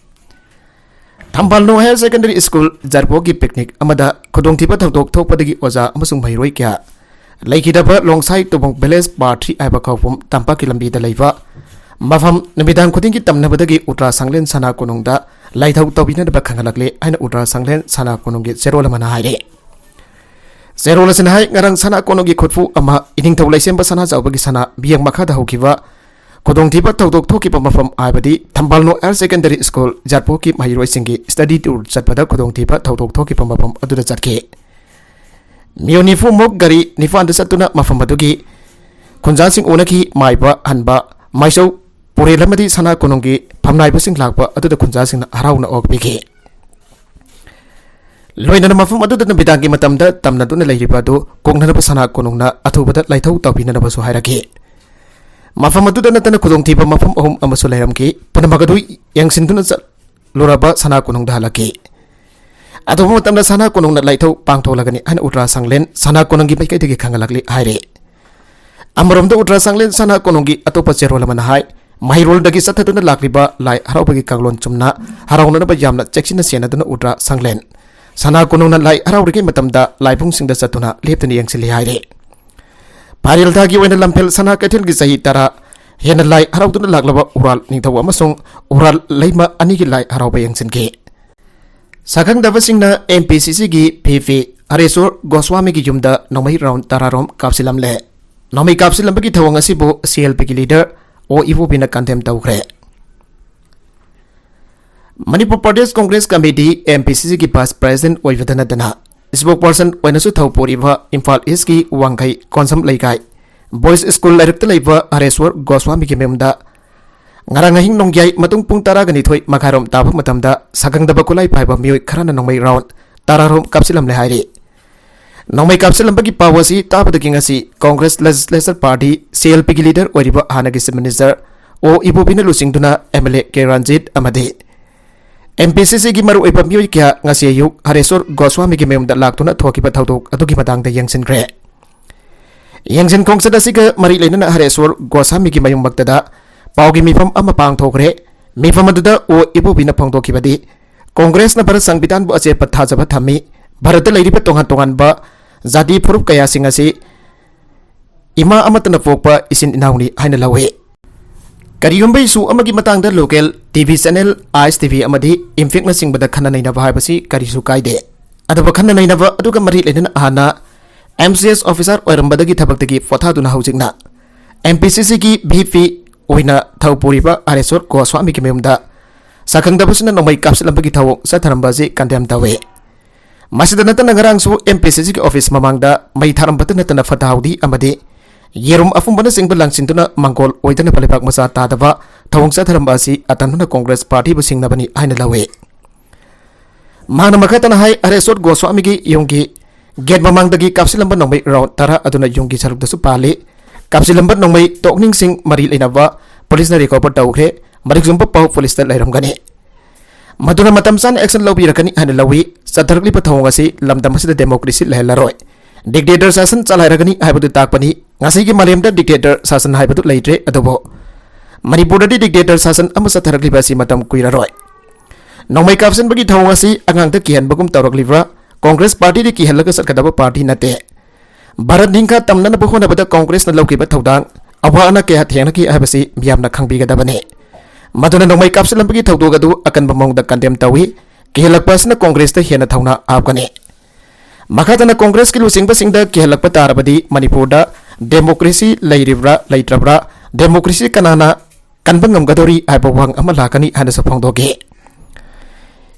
ꯊꯝꯕꯥꯜꯅꯨ ꯍꯥꯌꯔ ꯁꯦꯀꯦꯟꯗꯔꯤ ꯁ꯭ꯀꯨꯜ ꯖꯥꯔꯕꯣꯛꯀꯤ ꯄꯤꯛꯅꯤꯛ ꯑꯃꯗ ꯈꯨꯗꯣꯡꯊꯤꯕ ꯊꯧꯗꯣꯛ ꯊꯣꯛꯄꯗꯒꯤ ꯑꯣꯖꯥ ꯑꯃꯁꯨꯡ ꯃꯍꯩꯔꯣꯏ ꯀꯌꯥ ꯂꯩꯈꯤꯗꯕ ꯂꯣꯡꯁꯥꯏ ꯇꯨꯕꯣꯡ ꯚꯤꯂꯦꯖ ꯄꯥꯔꯠ ꯊ꯭ꯔꯤ ꯍꯥꯏꯕ ꯀꯧꯐꯝ ꯇꯝꯄꯥꯛꯀꯤ ꯂꯝꯕꯤꯗ ꯂꯩꯕ ꯃꯐꯝ ꯅꯨꯃꯤꯗꯥꯡ ꯈꯨꯗꯤꯡꯒꯤ ꯇꯝꯅꯕꯗꯒꯤ ꯎꯇ꯭ꯔꯥ ꯁꯪꯂꯦꯟ ꯁꯅꯥ ꯀꯣꯅꯨꯡꯗ ꯂꯥꯏꯊꯧ ꯇꯧꯕꯤꯅꯅꯕ ꯈꯪꯍꯜꯂꯛꯂꯦ ꯍꯥꯏꯅ ꯎꯇ꯭ꯔꯥ ꯁꯪꯂꯦꯟ ꯁꯅꯥ ꯀꯣꯅꯨꯡꯒꯤ ꯆꯦꯔꯣꯜ ꯑꯃꯅ ꯍꯥꯏꯔꯤ꯫ ꯆꯦꯔꯣꯜ ꯑꯁꯤꯅ ꯍꯥꯏ, ꯉꯔꯥꯡ ꯁꯅꯥ ꯀꯣꯅꯨꯡꯒꯤ ꯈꯨꯠꯄꯨ ꯑꯃ ꯏꯅꯤꯡꯊꯧ ꯂꯩꯁꯦꯝꯕ ꯁꯅꯥꯖꯥꯎꯕꯒꯤ ꯁꯅꯥ ꯕꯤꯌꯦꯡ ꯃꯈꯥꯗ ꯍꯧꯈꯤꯕ ꯈꯨꯗꯣꯡꯊꯤꯕ ꯊꯧꯗꯣꯛ ꯊꯣꯛꯈꯤꯕ ꯃꯐꯝ ꯍꯥꯏꯕꯗꯤ ꯊꯝꯕꯥꯜꯅꯨ ꯍꯥꯌꯔ ꯁꯦꯀꯦꯟꯗꯔꯤ ꯁ꯭ꯀꯨꯜ ꯖꯥꯠꯄꯣꯛꯀꯤ ꯃꯍꯩꯔꯣꯏꯁꯤꯡꯒꯤ ꯁ꯭ꯇꯗꯤ ꯇꯨꯔ ꯆꯠꯄꯗ ꯈꯨꯗꯣꯡꯊꯤꯕ ꯊꯧꯗꯣꯛ ꯊꯣꯛꯈꯤꯕ ꯃꯐꯝ ꯑꯗꯨꯗ ꯆꯠꯈꯤ꯫ ꯃꯤꯑꯣꯏ ꯅꯤꯐꯨꯃꯨꯛ ꯒꯥꯔꯤ ꯅꯤꯄꯥꯟꯗ ꯆꯠꯇꯨꯅ ꯃꯐꯝ ꯑꯗꯨꯒꯤ ꯈꯨꯟꯖꯥꯁꯤꯡ ꯎꯅꯈꯤ꯫ ꯃꯥꯏꯕ ꯍꯟꯕ ꯃꯥꯏꯆꯧ ꯄꯨꯔꯦꯜ ꯑꯃꯗꯤ ꯁꯅꯥ ꯀꯣꯅꯨꯡꯒꯤ ꯐꯝꯅꯥꯏꯕꯁꯤꯡ ꯂꯥꯛꯄ ꯑꯗꯨꯗ ꯈꯨꯟꯖꯥꯁꯤꯡꯅ ꯍꯔꯥꯎꯅ ꯑꯣꯛꯄꯤꯈꯤ꯫ ꯂꯣꯏꯅꯅ ꯃꯐꯝ ꯑꯗꯨꯗ ꯅꯨꯃꯤꯗꯥꯡꯒꯤ ꯃꯇꯝꯗ ꯇꯝꯅꯗꯨꯅ ꯂꯩꯔꯤꯕ ꯑꯗꯨ ꯀꯣꯛꯅꯅꯕ ꯁꯅꯥ ꯀꯣꯅꯨꯡꯅ ꯑꯊꯨꯕꯗ ꯂꯥꯏꯊꯧ ꯇꯧꯕꯤꯅꯅꯕꯁꯨ ꯍꯥꯏꯔꯛꯈꯤ꯫ ꯃꯐꯝ ꯑꯗꯨꯗ ꯅꯠꯇꯅ ꯈꯨꯗꯣꯡꯊꯤꯕ ꯃꯐꯝ ꯑꯍꯨꯝ ꯑꯃꯁꯨ ꯂꯩꯔꯝꯈꯤ꯫ ꯄꯨꯝꯅꯃꯛ ꯑꯗꯨ ꯌꯦꯡꯁꯤꯟꯗꯨꯅ ꯆꯠꯂꯨꯔꯕ ꯁꯅꯥ ꯀꯣꯅꯨꯡꯗ ꯍꯜꯂꯛꯈꯤ꯫ ꯑꯊꯨꯕ ꯃꯇꯝꯗ ꯁꯅꯥ ꯀꯣꯅꯨꯡꯅ ꯂꯥꯏꯊꯧ ꯄꯥꯡꯊꯣꯛꯂꯒꯅꯤ ꯍꯥꯏꯅ ꯎꯇ꯭ꯔꯥ ꯁꯪꯂꯦꯟ ꯁꯅꯥ ꯀꯣꯅꯨꯡꯒꯤ ꯃꯥꯏꯀꯩꯗꯒꯤ ꯈꯪꯍꯜꯂꯛꯂꯤ ꯍꯥꯏꯔꯤ꯫ ꯑꯃꯔꯣꯝꯗ ꯎꯇ꯭ꯔꯥ ꯁꯪꯂꯦꯟ ꯁꯅꯥ ꯀꯣꯅꯨꯡꯒꯤ ꯑꯇꯣꯞꯄ ꯆꯦꯔꯣꯜ ꯑꯃꯅ ꯍꯥꯏ, ꯃꯍꯩꯔꯣꯜꯗꯒꯤ ꯆꯠꯊꯗꯨꯅ ꯂꯥꯛꯂꯤꯕ ꯂꯥꯏ ꯍꯔꯥꯎꯕꯒꯤ ꯀꯥꯡꯂꯣꯟ ꯆꯨꯝꯅ ꯍꯔꯥꯎꯅꯅꯕ ꯌꯥꯝꯅ ꯆꯦꯛꯁꯤꯟꯅ ꯁꯦꯟꯅꯗꯨꯅ ꯎꯇ꯭ꯔꯥ ꯁꯪꯂꯦꯟ ꯁꯅꯥ ꯀꯣꯅꯨꯡꯅ ꯂꯥꯏ ꯍꯔꯥꯎꯔꯤꯉꯩ ꯃꯇꯝꯗ ꯂꯥꯏꯕꯨꯡꯁꯤꯡꯗ ꯆꯠꯇꯨꯅ ꯂꯦꯞꯇꯨꯅ ꯌꯦꯡꯁꯤꯜꯂꯤ ꯍꯥꯏꯔꯤ꯫ ꯐꯥꯏꯔꯦꯜ ꯊꯥꯒꯤ ꯑꯣꯏꯅ ꯂꯝꯐꯦꯜ ꯁꯅꯥ ꯀꯩꯊꯦꯜꯒꯤ ꯆꯍꯤ ꯇꯔꯥ ꯍꯦꯟꯅ ꯂꯥꯏ ꯍꯔꯥꯎꯗꯨꯅ ꯂꯥꯛꯂꯕ ꯎꯔꯥꯜ ꯅꯤꯡꯊꯧ ꯑꯃꯁꯨꯡ ꯎꯔꯥꯜ ꯂꯩꯃ ꯑꯅꯤꯒꯤ ꯂꯥꯏ ꯍꯔꯥꯎꯕ ꯌꯦꯡꯁꯤꯟꯈꯤ꯫ ꯁꯛꯈꯪꯗꯕꯁꯤꯡꯅ ꯑꯦꯝ ꯄꯤ ꯁꯤ ꯁꯤꯒꯤ ꯚꯤ ꯄꯤ ꯍꯔꯦꯁꯣꯔ ꯒꯣꯁ꯭ꯋꯥꯃꯤꯒꯤ ꯌꯨꯝꯗ ꯅꯣꯡꯃꯩ ꯔꯥꯎꯟ ꯇꯔꯥꯔꯣꯝ ꯀꯥꯞꯁꯤꯜꯂꯝꯂꯦ꯫ ꯅꯣꯡꯃꯩ ꯀꯥꯞꯁꯤꯜꯂꯝꯕꯒꯤ ꯊꯧꯑꯣꯡ ꯑꯁꯤꯕꯨ ꯁꯤ ꯑꯦꯜ ꯄꯤꯒꯤ ꯂꯤꯗꯔ ꯑꯣ ꯏꯕꯣꯕꯤꯅ ꯀꯟꯗꯦꯝ ꯇꯧꯈ꯭ꯔꯦ꯫ Manipur Pradesh Congress committee, M P ꯁꯤ ꯁꯤꯒꯤ ꯚꯥꯏꯁ ꯄ꯭ꯔꯦꯁꯤꯗꯦꯟꯠ ꯑꯣꯏꯕꯗ ꯅꯠꯇꯅ ꯁ꯭ꯄꯣꯛꯄꯔꯁꯟ ꯑꯣꯏꯅꯁꯨ ꯊꯧ ꯄꯨꯔꯤꯕ ꯏꯝꯐꯥꯜ ꯏꯁꯀꯤ ꯋꯥꯡꯈꯩ ꯀꯣꯟꯁꯝ ꯂꯩꯀꯥꯏ ꯕꯣꯏꯁ ꯁ꯭ꯀꯨꯜ ꯂꯩꯔꯛꯇ ꯂꯩꯕ ꯍꯔꯦꯁ꯭ꯋꯔ ꯒꯣꯁ꯭ꯋꯥꯃꯤꯒꯤ ꯃꯌꯨꯝꯗ ꯉꯔꯥꯡ ꯑꯍꯤꯡ ꯅꯣꯡꯌꯥꯏ ꯃꯇꯨꯡ ꯄꯨꯡ ꯇꯔꯥꯒ ꯅꯤꯊꯣꯏ ꯃꯈꯥꯏꯔꯣꯝ ꯇꯥꯕ ꯃꯇꯝꯗ ꯁꯛꯈꯪꯗꯕ ꯈꯨꯠꯂꯥꯏ ꯄꯥꯏꯕ ꯃꯤꯑꯣꯏ ꯈꯔꯅ ꯅꯣꯡꯃꯩ ꯔꯥꯎꯟ ꯇꯔꯥꯔꯣꯝ ꯀꯥꯞꯁꯤꯜꯂꯝꯂꯦ ꯍꯥꯏꯔꯤ꯫ ꯅꯣꯡꯃꯩ ꯀꯥꯞꯁꯤꯜꯂꯝꯕꯒꯤ ꯄꯥꯎ ꯑꯁꯤ ꯇꯥꯕꯗꯒꯤ ꯉꯁꯤ ꯀꯣꯡꯒ꯭ꯔꯦꯁ ꯂꯦꯖꯤꯁꯂꯦꯆꯔ ꯄꯥꯔꯇꯤ, ꯁꯤ ꯑꯦꯜ ꯄꯤꯒꯤ ꯂꯤꯗꯔ ꯑꯣꯏꯔꯤꯕ ꯍꯥꯟꯅꯒꯤ ꯆꯤꯐ ꯃꯤꯅꯤꯁꯇꯔ ꯑꯣ ꯏꯕꯣꯕꯤꯅ ꯂꯨꯆꯤꯡꯗꯨꯅ M L A K Ranjit ꯑꯃꯗꯤ ꯑꯦꯝ ꯄꯤ ꯁꯤ ꯁꯤꯒꯤ ꯃꯔꯨꯑꯣꯏꯕ ꯃꯤꯑꯣꯏ ꯀꯌꯥ ꯉꯁꯤ ꯑꯌꯨꯛ ꯍꯔꯦꯁ꯭ꯋꯔ ꯒꯣꯁ꯭ꯋꯥꯃꯤꯒꯤ ꯃꯌꯨꯝꯗ ꯂꯥꯛꯇꯨꯅ ꯊꯣꯛꯈꯤꯕ ꯊꯧꯗꯣꯛ ꯑꯗꯨꯒꯤ ꯃꯇꯥꯡꯗ ꯌꯦꯡꯁꯤꯟꯈ꯭ꯔꯦ꯫ ꯌꯦꯡꯁꯤꯟ ꯈꯣꯡꯆꯠ ꯑꯁꯤꯒ ꯃꯔꯤ ꯂꯩꯅꯅ ꯍꯔꯦꯁ꯭ꯋꯔ ꯒꯣꯁ꯭ꯋꯥꯃꯤꯒꯤ ꯃꯌꯨꯝꯃꯛꯇꯗ ꯄꯥꯎꯒꯤ ꯃꯤꯐꯝ ꯑꯃ ꯄꯥꯡꯊꯣꯛꯈ꯭ꯔꯦ꯫ ꯃꯤꯐꯝ ꯑꯗꯨꯗ ꯑꯣ ꯏꯕꯣꯕꯤꯅ ꯐꯣꯡꯗꯣꯛꯈꯤꯕꯗꯤ, ꯀꯣꯡꯒ꯭ꯔꯦꯁꯅ ꯚꯥꯔꯠ ꯁꯪꯕꯤꯙꯥꯟꯕꯨ ꯑꯆꯦꯠꯄ ꯊꯥꯖꯕ ꯊꯝꯃꯤ꯫ ꯚꯥꯔꯠꯇ ꯂꯩꯔꯤꯕ ꯇꯣꯉꯥꯟ ꯇꯣꯉꯥꯟꯕ ꯖꯥꯇꯤ ꯐꯨꯔꯨꯞ ꯀꯌꯥꯁꯤꯡ ꯑꯁꯤ ꯏꯃꯥ ꯑꯃꯠꯇꯅ ꯄꯣꯛꯄ ꯏꯆꯤꯟ ꯏꯅꯥꯎꯅꯤ ꯍꯥꯏꯅ ꯂꯧꯏ꯫ ꯀꯔꯤꯒꯨꯝꯕ ꯏꯁꯨ ꯑꯃꯒꯤ ꯃꯇꯥꯡꯗ ꯂꯣꯀꯦꯜ ꯇꯤ ꯚꯤ ꯆꯦꯅꯦꯜ, ꯑꯥꯏ ꯑꯦꯁ ꯇꯤ ꯚꯤ ꯑꯃꯗꯤ ꯏꯝꯐꯦꯛꯅꯆꯤꯡꯕꯗ ꯈꯟꯅ ꯅꯩꯅꯕ ꯍꯥꯏꯕꯁꯤ ꯀꯔꯤꯁꯨ ꯀꯥꯏꯗꯦ꯫ ꯑꯗꯨꯕꯨ ꯈꯟꯅ ꯅꯩꯅꯕ ꯑꯗꯨꯒ ꯃꯔꯤ ꯂꯩꯅꯅ ꯍꯥꯟꯅ ꯑꯦꯝ ꯁꯤ ꯑꯦꯁ ꯑꯣꯐꯤꯁꯥꯔ ꯑꯣꯏꯔꯝꯕꯗꯒꯤ ꯊꯕꯛꯇꯒꯤ ꯄꯣꯊꯥꯗꯨꯅ ꯍꯧꯖꯤꯛꯅ ꯑꯦꯝ ꯄꯤ ꯁꯤ ꯁꯤꯒꯤ ꯚꯤ ꯄꯤ ꯑꯣꯏꯅ ꯊꯧ ꯄꯨꯔꯤꯕ ꯍꯔꯦꯁ꯭ꯋꯔ ꯒꯣꯁ꯭ꯋꯥꯃꯤꯒꯤ ꯃꯌꯨꯝꯗ ꯁꯛꯈꯪꯗꯕꯁꯤꯡꯅ ꯅꯣꯡꯃꯩ ꯀꯥꯞꯁꯤꯜꯂꯝꯕꯒꯤ ꯊꯧꯑꯣꯡ ꯆꯠꯊꯔꯝꯕ ꯑꯁꯤ ꯀꯟꯗꯦꯝ ꯇꯧꯏ꯫ ꯃꯁꯤꯗ ꯅꯠꯇꯅ ꯉꯔꯥꯡꯁꯨ ꯑꯦꯝ ꯄꯤ ꯁꯤ ꯁꯤꯒꯤ ꯑꯣꯐꯤꯁ ꯃꯃꯥꯡꯗ ꯃꯩ ꯊꯥꯔꯝꯕꯇ ꯅꯠꯇꯅ ꯐꯠꯇ ꯍꯥꯎꯗꯤ ꯑꯃꯗꯤ ꯌꯦꯔꯨꯝ ꯑꯐꯨꯝꯕꯅꯆꯤꯡꯕ ꯂꯪꯁꯤꯟꯗꯨꯅ ꯃꯥꯡꯒꯣꯜ ꯑꯣꯏꯗꯅꯕ ꯂꯩꯕꯥꯛ ꯃꯆꯥ ꯇꯥꯗꯕ ꯊꯧꯑꯣꯡ ꯆꯠꯊꯔꯝꯕ ꯑꯁꯤ ꯑꯇꯝꯅꯅ ꯀꯣꯡꯒ꯭ꯔꯦꯁ ꯄꯥꯔꯇꯤꯕꯨ ꯁꯤꯡꯅꯕꯅꯤ ꯍꯥꯏꯅ ꯂꯧꯏ꯫ ꯃꯍꯥꯛꯅ ꯃꯈꯥ ꯇꯥꯅ ꯍꯥꯏ, ꯍꯔꯦꯁ꯭ꯋꯔ ꯒꯣꯁ꯭ꯋꯥꯃꯤꯒꯤ ꯌꯨꯝꯒꯤ ꯒꯦꯠ ꯃꯃꯥꯡꯗꯒꯤ ꯀꯥꯞꯁꯤꯜꯂꯝꯕ ꯅꯣꯡꯃꯩ ꯔꯥꯎꯟ ꯇꯔꯥ ꯑꯗꯨꯅ ꯌꯨꯝꯒꯤ ꯁꯔꯨꯛꯇꯁꯨ ꯄꯥꯜꯂꯤ꯫ ꯀꯥꯞꯁꯤꯜꯂꯝꯕ ꯅꯣꯡꯃꯩ ꯇꯣꯛꯅꯤꯡꯁꯤꯡ ꯃꯔꯤ ꯂꯩꯅꯕ ꯄꯨꯂꯤꯁꯅ ꯔꯤꯀꯣꯚꯔ ꯇꯧꯈ꯭ꯔꯦ꯫ ꯃꯔꯤꯛ ꯆꯨꯝꯕ ꯄꯥꯎ ꯄꯨꯂꯤꯁꯇ ꯂꯩꯔꯝꯒꯅꯤ꯫ ꯃꯗꯨꯅ ꯃꯇꯝ ꯆꯥꯅ ꯑꯦꯛꯁꯟ ꯂꯧꯕꯤꯔꯛꯀꯅꯤ ꯍꯥꯏꯅ ꯂꯧꯏ꯫ ꯆꯠꯊꯔꯛꯂꯤꯕ ꯊꯧꯑꯣꯡ ꯑꯁꯤ ꯂꯝꯗꯝ ꯑꯁꯤꯗ ꯗꯦꯃꯣꯀ꯭ꯔꯦꯁꯤ ꯂꯩꯍꯜꯂꯔꯣꯏ꯫ ꯗꯤꯛꯇꯦꯇꯔ ꯁꯥꯁꯟ ꯆꯂꯥꯏꯔꯒꯅꯤ ꯍꯥꯏꯕꯗꯨ ꯇꯥꯛꯄꯅꯤ꯫ ꯉꯁꯤꯒꯤ ꯃꯥꯂꯦꯝꯗ ꯗꯤꯛꯇꯦꯇꯔ ꯁꯥꯁꯟ ꯍꯥꯏꯕꯗꯨ ꯂꯩꯇ꯭ꯔꯦ, ꯑꯗꯨꯕꯨ ꯃꯅꯤꯄꯨꯔꯗꯗꯤ ꯗꯤꯛꯇꯦꯇꯔ ꯁꯥꯁꯟ ꯑꯃ ꯆꯠꯊꯔꯛꯂꯤꯕ ꯑꯁꯤ ꯃꯇꯝ ꯀꯨꯏꯔꯔꯣꯏ꯫ ꯅꯣꯡꯃꯩ ꯀꯥꯞꯁꯤꯟꯕꯒꯤ ꯊꯧꯑꯣꯡ ꯑꯁꯤ ꯑꯉꯥꯡꯗ ꯀꯤꯍꯟꯕꯒꯨꯝ ꯇꯧꯔꯛꯂꯤꯕ꯭ꯔꯥ? ꯀꯣꯡꯒ꯭ꯔꯦꯁ ꯄꯥꯔꯇꯤꯗꯤ ꯀꯤꯍꯜꯂꯒ ꯆꯠꯀꯗꯕ ꯄꯥꯔꯇꯤ ꯅꯠꯇꯦ꯫ ꯚꯥꯔꯠ ꯅꯤꯡꯈꯥ ꯇꯝꯅꯅꯕ ꯍꯣꯠꯅꯕꯗ ꯀꯣꯡꯒ꯭ꯔꯦꯁꯅ ꯂꯧꯈꯤꯕ ꯊꯧꯗꯥꯡ ꯑꯋꯥ ꯑꯅꯥ ꯀꯌꯥ ꯊꯦꯡꯅꯈꯤ ꯍꯥꯏꯕꯁꯤ ꯃꯤꯌꯥꯝꯅ ꯈꯪꯕꯤꯒꯗꯕꯅꯤ꯫ ꯃꯗꯨꯅ ꯅꯣꯡꯃꯩ ꯀꯥꯞꯁꯤꯜꯂꯝꯕꯒꯤ ꯊꯧꯗꯣꯛ ꯑꯗꯨ ꯑꯀꯟꯕ ꯃꯑꯣꯡꯗ ꯀꯟꯗꯦꯝ ꯇꯧꯏ꯫ ꯀꯤꯍꯜꯂꯛꯄ ꯑꯁꯤꯅ ꯀꯣꯡꯒ꯭ꯔꯦꯁꯇ ꯍꯦꯟꯅ ꯊꯧꯅꯥ ꯍꯥꯞꯀꯅꯤ꯫ ꯃꯈꯥ ꯇꯥꯅ ꯀꯣꯡꯒ꯭ꯔꯦꯁꯀꯤ ꯂꯨꯆꯤꯡꯕꯁꯤꯡꯗ ꯀꯤꯍꯜꯂꯛꯄ ꯇꯥꯔꯕꯗꯤ ꯃꯅꯤꯄꯨꯔꯗ ꯗꯦꯃꯣꯀ꯭ꯔꯦꯁꯤ ꯂꯩꯔꯤꯕ꯭ꯔꯥ ꯂꯩꯇ꯭ꯔꯕ꯭ꯔꯥ, ꯗꯦꯃꯣꯀ꯭ꯔꯦꯁꯤ ꯀꯅꯥꯅ ꯀꯟꯕ ꯉꯝꯒꯗꯧꯔꯤ ꯍꯥꯏꯕ ꯋꯥꯍꯪ ꯑꯃ ꯂꯥꯛꯀꯅꯤ ꯍꯥꯏꯅꯁꯨ ꯐꯣꯡꯗꯣꯛꯈꯤ꯫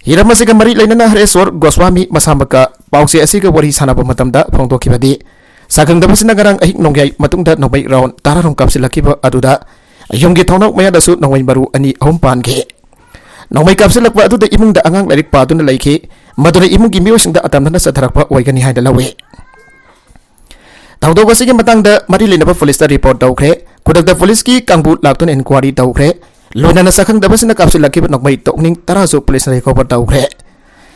ꯍꯤꯔꯝ ꯑꯁꯤꯒ ꯃꯔꯤ ꯂꯩꯅꯅ ꯍꯔꯦꯁ꯭ꯋꯔ ꯒꯣꯁ꯭ꯋꯥꯃꯤ ꯃꯁꯥꯃꯛꯀ ꯄꯥꯎꯆꯦ ꯑꯁꯤꯒ ꯋꯥꯔꯤ ꯁꯥꯟꯅꯕ ꯃꯇꯝꯗ ꯐꯣꯡꯗꯣꯛꯈꯤꯕꯗꯤ, ꯁꯛꯈꯪꯗꯕꯁꯤꯅ ꯉꯔꯥꯡ ꯑꯍꯤꯡ ꯅꯣꯡꯌꯥꯏ ꯃꯇꯨꯡꯗ ꯅꯣꯡꯃꯩ ꯔꯥꯎꯟ ꯇꯔꯥꯔꯣꯝ ꯀꯥꯞꯁꯤꯜꯂꯛꯈꯤꯕ ꯑꯗꯨꯗ ꯌꯨꯝꯒꯤ ꯊꯣꯡꯅꯥꯎ ꯃꯌꯥꯗꯁꯨ ꯅꯣꯡꯃꯩ ꯃꯔꯨ ꯑꯅꯤ ꯑꯍꯨꯝ ꯄꯥꯟꯈꯤ꯫ ꯅꯣꯡꯃꯩ ꯀꯥꯞꯁꯤꯜꯂꯛꯄ ꯑꯗꯨꯗ ꯏꯃꯨꯡꯗ ꯑꯉꯥꯡ ꯂꯥꯏꯔꯤꯛ ꯄꯥꯗꯨꯅ ꯂꯩꯈꯤ꯫ ꯃꯗꯨꯅ ꯏꯃꯨꯡꯒꯤ ꯃꯤꯑꯣꯏꯁꯤꯡꯗ ꯑꯇꯝꯅꯅ ꯆꯠꯊꯔꯛꯄ ꯑꯣꯏꯒꯅꯤ ꯍꯥꯏꯅ ꯂꯧꯏ꯫ ꯊꯧꯗꯣꯛ ꯑꯁꯤꯒꯤ ꯃꯇꯥꯡꯗ ꯃꯔꯤ ꯂꯩꯅꯕ ꯄꯨꯂꯤꯁꯇ ꯔꯤꯄꯣꯔꯠ ꯇꯧꯈ꯭ꯔꯦ꯫ ꯈꯨꯗꯛꯇ ꯄꯨꯂꯤꯁꯀꯤ ꯀꯥꯡꯕꯨ ꯂꯥꯛꯇꯨꯅ ꯏꯟꯀ꯭ꯋꯥꯔꯤ ꯇꯧꯈ꯭ꯔꯦ꯫ ꯂꯣꯏꯅꯅ ꯁꯛꯈꯪꯗꯕꯁꯤꯡꯅ ꯀꯥꯞꯁꯤꯜꯂꯛꯈꯤꯕ ꯅꯣꯡꯃꯩ ꯇꯣꯛꯅꯤꯡ ꯇꯔꯥꯁꯨ ꯄꯨꯂꯤꯁꯅ ꯔꯤꯀꯣꯚꯔ ꯇꯧꯈ꯭ꯔꯦ꯫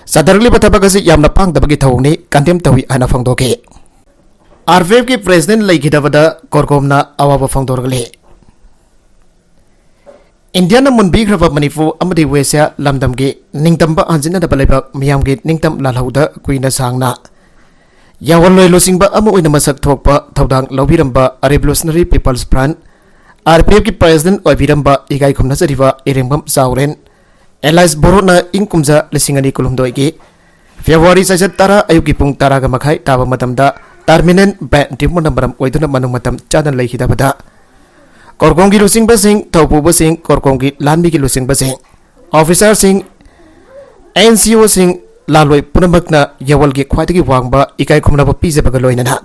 ꯆꯠꯊꯔꯛꯂꯤꯕ ꯊꯕꯛ ꯑꯁꯤ ꯌꯥꯝꯅ ꯄꯥꯡꯗꯕꯒꯤ ꯊꯧꯑꯣꯡꯅꯤ, ꯀꯟꯗꯦꯝ ꯇꯧꯏ ꯍꯥꯏꯅ ꯐꯣꯡꯗꯣꯛꯈꯤ꯫ ꯑꯥꯔ ꯄꯤ ꯑꯦꯐꯀꯤ ꯄ꯭ꯔꯦꯁꯤꯗꯦꯟ ꯂꯩꯈꯤꯗꯕꯗ ꯀꯣꯔꯀꯣꯝꯅ ꯑꯋꯥꯕ ꯐꯣꯡꯗꯣꯔꯛꯂꯤ꯫ ꯏꯟꯗꯤꯌꯥꯅ ꯃꯨꯟꯕꯤꯈ꯭ꯔꯕ ꯃꯅꯤꯄꯨꯔ ꯑꯃꯗꯤ ꯋꯦꯁ꯭ꯌꯥ ꯂꯝꯗꯝꯒꯤ ꯅꯤꯡꯇꯝꯕ ꯍꯟꯖꯤꯟꯅꯗꯕ ꯂꯩꯕꯥꯛ ꯃꯤꯌꯥꯝꯒꯤ ꯅꯤꯡꯇꯝ ꯂꯥꯜꯍꯧꯗ ꯀꯨꯏꯅ ꯁꯥꯡꯅ ꯌꯥꯋꯜꯂꯣꯏ ꯂꯨꯆꯤꯡꯕ ꯑꯃ ꯑꯣꯏꯅ ꯃꯁꯛ ꯊꯣꯛꯄ ꯊꯧꯗꯥꯡ ꯂꯧꯕꯤꯔꯝꯕ Revolutionary People's Front, R P ꯑꯦꯐꯀꯤ ꯄ꯭ꯔꯦꯁꯤꯗꯦꯟ ꯑꯣꯏꯕꯤꯔꯝꯕ ꯏꯀꯥꯏ ꯈꯨꯝꯅꯖꯔꯤꯕ ꯏꯔꯦꯡꯕꯝ ꯆꯥꯎꯔꯦꯟ ꯑꯦꯂꯥꯏꯁ ꯕꯣꯔꯣꯅ ꯏꯪ ꯀꯨꯝꯖꯥ ꯂꯤꯁꯤꯡ ꯑꯅꯤ ꯀꯨꯟꯍꯨꯝꯗꯣꯏꯒꯤ ꯐꯦꯕ꯭ꯔꯨꯋꯥꯔꯤ ꯆꯩꯆꯠ ꯇꯔꯥ ꯑꯌꯨꯛꯀꯤ ꯄꯨꯡ ꯇꯔꯥꯒ ꯃꯈꯥꯏ ꯇꯥꯕ ꯃꯇꯝꯗ terminal brain tumorꯅ ꯃꯔꯝ ꯑꯣꯏꯗꯨꯅ ꯃꯅꯨꯡ ꯃꯇꯝ ꯆꯥꯅ ꯂꯩꯈꯤꯗꯕꯗ ꯀꯣꯔꯀꯣꯡꯒꯤ ꯂꯨꯆꯤꯡꯕꯁꯤꯡ, ꯊꯧꯄꯨꯕꯁꯤꯡ, ꯀꯣꯔꯀꯣꯡꯒꯤ ꯂꯥꯟꯃꯤꯒꯤ ꯂꯨꯆꯤꯡꯕꯁꯤꯡ, ꯑꯣꯐꯤꯁꯥꯔꯁꯤꯡ, ꯑꯦꯟ ꯖꯤ ꯑꯣꯁꯤꯡ, ꯂꯥꯜꯂꯣꯏ ꯄꯨꯝꯅꯃꯛꯅ ꯌꯥꯋꯜꯒꯤ ꯈ꯭ꯋꯥꯏꯗꯒꯤ ꯋꯥꯡꯕ ꯏꯀꯥꯏ ꯈꯨꯝꯅꯕ ꯄꯤꯖꯕꯒ ꯂꯣꯏꯅꯅ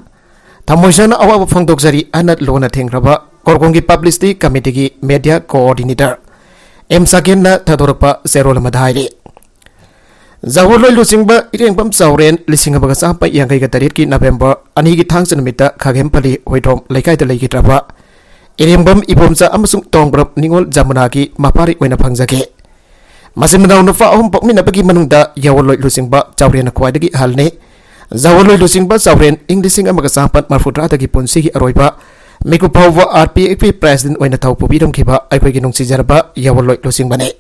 ꯊꯃꯣꯏ ꯁꯦꯡꯅ ꯑꯋꯥꯕ ꯐꯣꯡꯗꯣꯛꯆꯔꯤ ꯍꯥꯏꯅ ꯂꯣꯟꯅ ꯊꯦꯡꯈ꯭ꯔꯕ ꯀꯣꯔꯀꯣꯡꯒꯤ publicity committeeꯒꯤ media coordinator ꯑꯦꯝ ꯁꯥꯀꯦꯟꯅ ꯊꯥꯗꯣꯔꯛꯄ ꯆꯦꯔꯣꯜ ꯑꯃꯗ ꯍꯥꯏꯔꯤ꯫ ꯖꯋꯍꯔꯂꯣꯏ ꯂꯨꯆꯤꯡꯕ ꯏꯔꯦꯡꯕꯝ ꯆꯥꯎꯔꯦꯟ ꯂꯤꯁꯤꯡ ꯑꯃꯒ ꯆꯥꯝꯃꯥꯄꯟ ꯌꯥꯡꯈꯩꯒ ꯇꯔꯦꯠꯀꯤ ꯅꯕꯦꯝꯕꯔ ꯑꯅꯤꯒꯤ ꯊꯥꯡꯖ ꯅꯨꯃꯤꯠꯇ ꯈꯥꯒꯦꯝꯄꯜꯂꯤ ꯍꯣꯏꯗ꯭ꯔꯣꯝ ꯂꯩꯀꯥꯏꯗ ꯂꯩꯈꯤꯗ꯭ꯔꯕ ꯏꯔꯦꯡꯕꯝ ꯏꯕꯣꯝꯆꯥ ꯑꯃꯁꯨꯡ ꯇꯣꯡꯕ꯭ꯔꯝ ꯅꯤꯉꯣꯜ ꯖꯃꯨꯅꯥꯒꯤ ꯃꯄꯥꯔꯤ ꯑꯣꯏꯅ ꯐꯪꯖꯈꯤ꯫ ꯃꯆꯤꯟ ꯃꯅꯥꯎ ꯅꯨꯄꯥ ꯑꯍꯨꯝ ꯄꯣꯛꯃꯤꯟꯅꯕꯒꯤ ꯃꯅꯨꯡꯗ ꯌꯥꯋꯜꯂꯣꯏ ꯂꯨꯆꯤꯡꯕ ꯆꯥꯎꯔꯦꯟꯅ ꯈ꯭ꯋꯥꯏꯗꯒꯤ ꯑꯍꯜꯅꯤ꯫ ꯖꯋꯜꯂꯣꯏ ꯂꯨꯆꯤꯡꯕ ꯆꯥꯎꯔꯦꯟ ꯏꯪ ꯂꯤꯁꯤꯡ ꯑꯃꯒ ꯆꯥꯃꯥꯄꯟ ꯃꯔꯤꯐꯨꯇꯔꯥꯗꯒꯤ ꯄꯨꯟꯁꯤꯒꯤ ꯑꯔꯣꯏꯕ ꯃꯤꯀꯨꯞ ꯐꯥꯎꯕ ꯑꯥꯔ ꯄꯤ ꯑꯦꯐꯀꯤ ꯄ꯭ꯔꯦꯁꯤꯗꯦꯟ ꯑꯣꯏꯅ ꯊꯧ ꯄꯨꯕꯤꯔꯝꯈꯤꯕ ꯑꯩꯈꯣꯏꯒꯤ ꯅꯨꯡꯁꯤꯖꯔꯕ ꯌꯥꯋꯜꯂꯣꯏ ꯂꯨꯆꯤꯡꯕꯅꯤ꯫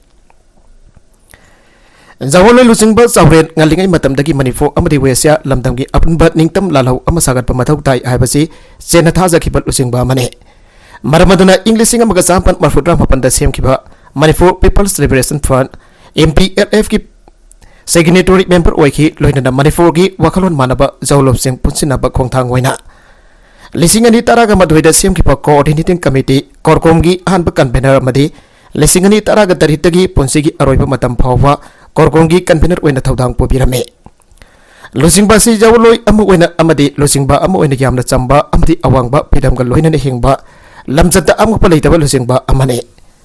ꯖꯋꯥꯍꯔꯂꯥꯜ ꯂꯨꯆꯤꯡꯕ ꯆꯥꯎꯔꯦꯟ ꯉꯜꯂꯤꯉꯩ ꯃꯇꯝꯗꯒꯤ ꯃꯅꯤꯄꯨꯔ ꯑꯃꯗꯤ ꯋꯦꯁꯤꯌꯥ ꯂꯝꯗꯝꯒꯤ ꯑꯄꯨꯟꯕ ꯅꯤꯡꯇꯝ ꯂꯥꯜꯍꯧ ꯑꯃ ꯁꯥꯒꯠꯄ ꯃꯊꯧ ꯇꯥꯏ ꯍꯥꯏꯕꯁꯤ ꯆꯦꯠꯅ ꯊꯥꯖꯈꯤꯕ ꯂꯨꯆꯤꯡꯕ ꯑꯃꯅꯤ꯫ ꯃꯔꯝ ꯑꯗꯨꯅ ꯏꯪ ꯂꯤꯁꯤꯡ ꯑꯃꯒ ꯆꯥꯃꯥꯄꯟ ꯃꯔꯤꯐꯨꯇꯔꯥ ꯃꯥꯄꯟꯗ ꯁꯦꯝꯈꯤꯕ Manipur People's Liberation Front, M P L F ꯀꯤ signatory member ꯑꯣꯏꯈꯤ, ꯂꯣꯏꯅꯅ ꯃꯅꯤꯄꯨꯔꯒꯤ ꯋꯥꯈꯜꯂꯣꯟ ꯃꯥꯟꯅꯕ ꯖꯋꯥꯍꯔꯂꯥꯜꯁꯤꯡ ꯄꯨꯟꯁꯤꯟꯅꯕ ꯈꯣꯡꯊꯥꯡ ꯑꯣꯏꯅ ꯂꯤꯁꯤꯡ ꯑꯅꯤ ꯇꯔꯥꯒ ꯃꯥꯊꯣꯏꯗ ꯁꯦꯝꯈꯤꯕ Coordinating Committee, ꯀꯣꯔꯀꯣꯝꯒꯤ ꯑꯍꯥꯟꯕ convener ꯑꯃꯗꯤ ꯂꯤꯁꯤꯡ ꯑꯅꯤ ꯇꯔꯥꯒ ꯇꯔꯦꯠꯇꯒꯤ ꯄꯨꯟꯁꯤꯒꯤ ꯑꯔꯣꯏꯕ ꯃꯇꯝ ꯐꯥꯎꯕ ꯀꯣꯔꯀꯣꯝꯒꯤ convener ꯑꯣꯏꯅ ꯊꯧꯗꯥꯡ ꯄꯨꯕꯤꯔꯝꯃꯤ꯫ ꯂꯨꯆꯤꯡꯕ ꯑꯁꯤ ꯖꯋꯥꯍꯔꯂꯥꯜ ꯑꯃ ꯑꯣꯏꯅ ꯑꯃꯗꯤ ꯂꯨꯆꯤꯡꯕ ꯑꯃ ꯑꯣꯏꯅ ꯌꯥꯝꯅ ꯆꯝꯕ ꯑꯃꯗꯤ ꯑꯋꯥꯡꯕ ꯐꯤꯗꯝꯒ ꯂꯣꯏꯅꯅ ꯍꯤꯡꯕ, ꯂꯝꯆꯠꯇ ꯑꯉꯛꯄ ꯂꯩꯇꯕ ꯂꯨꯆꯤꯡꯕ ꯑꯃꯅꯤ꯫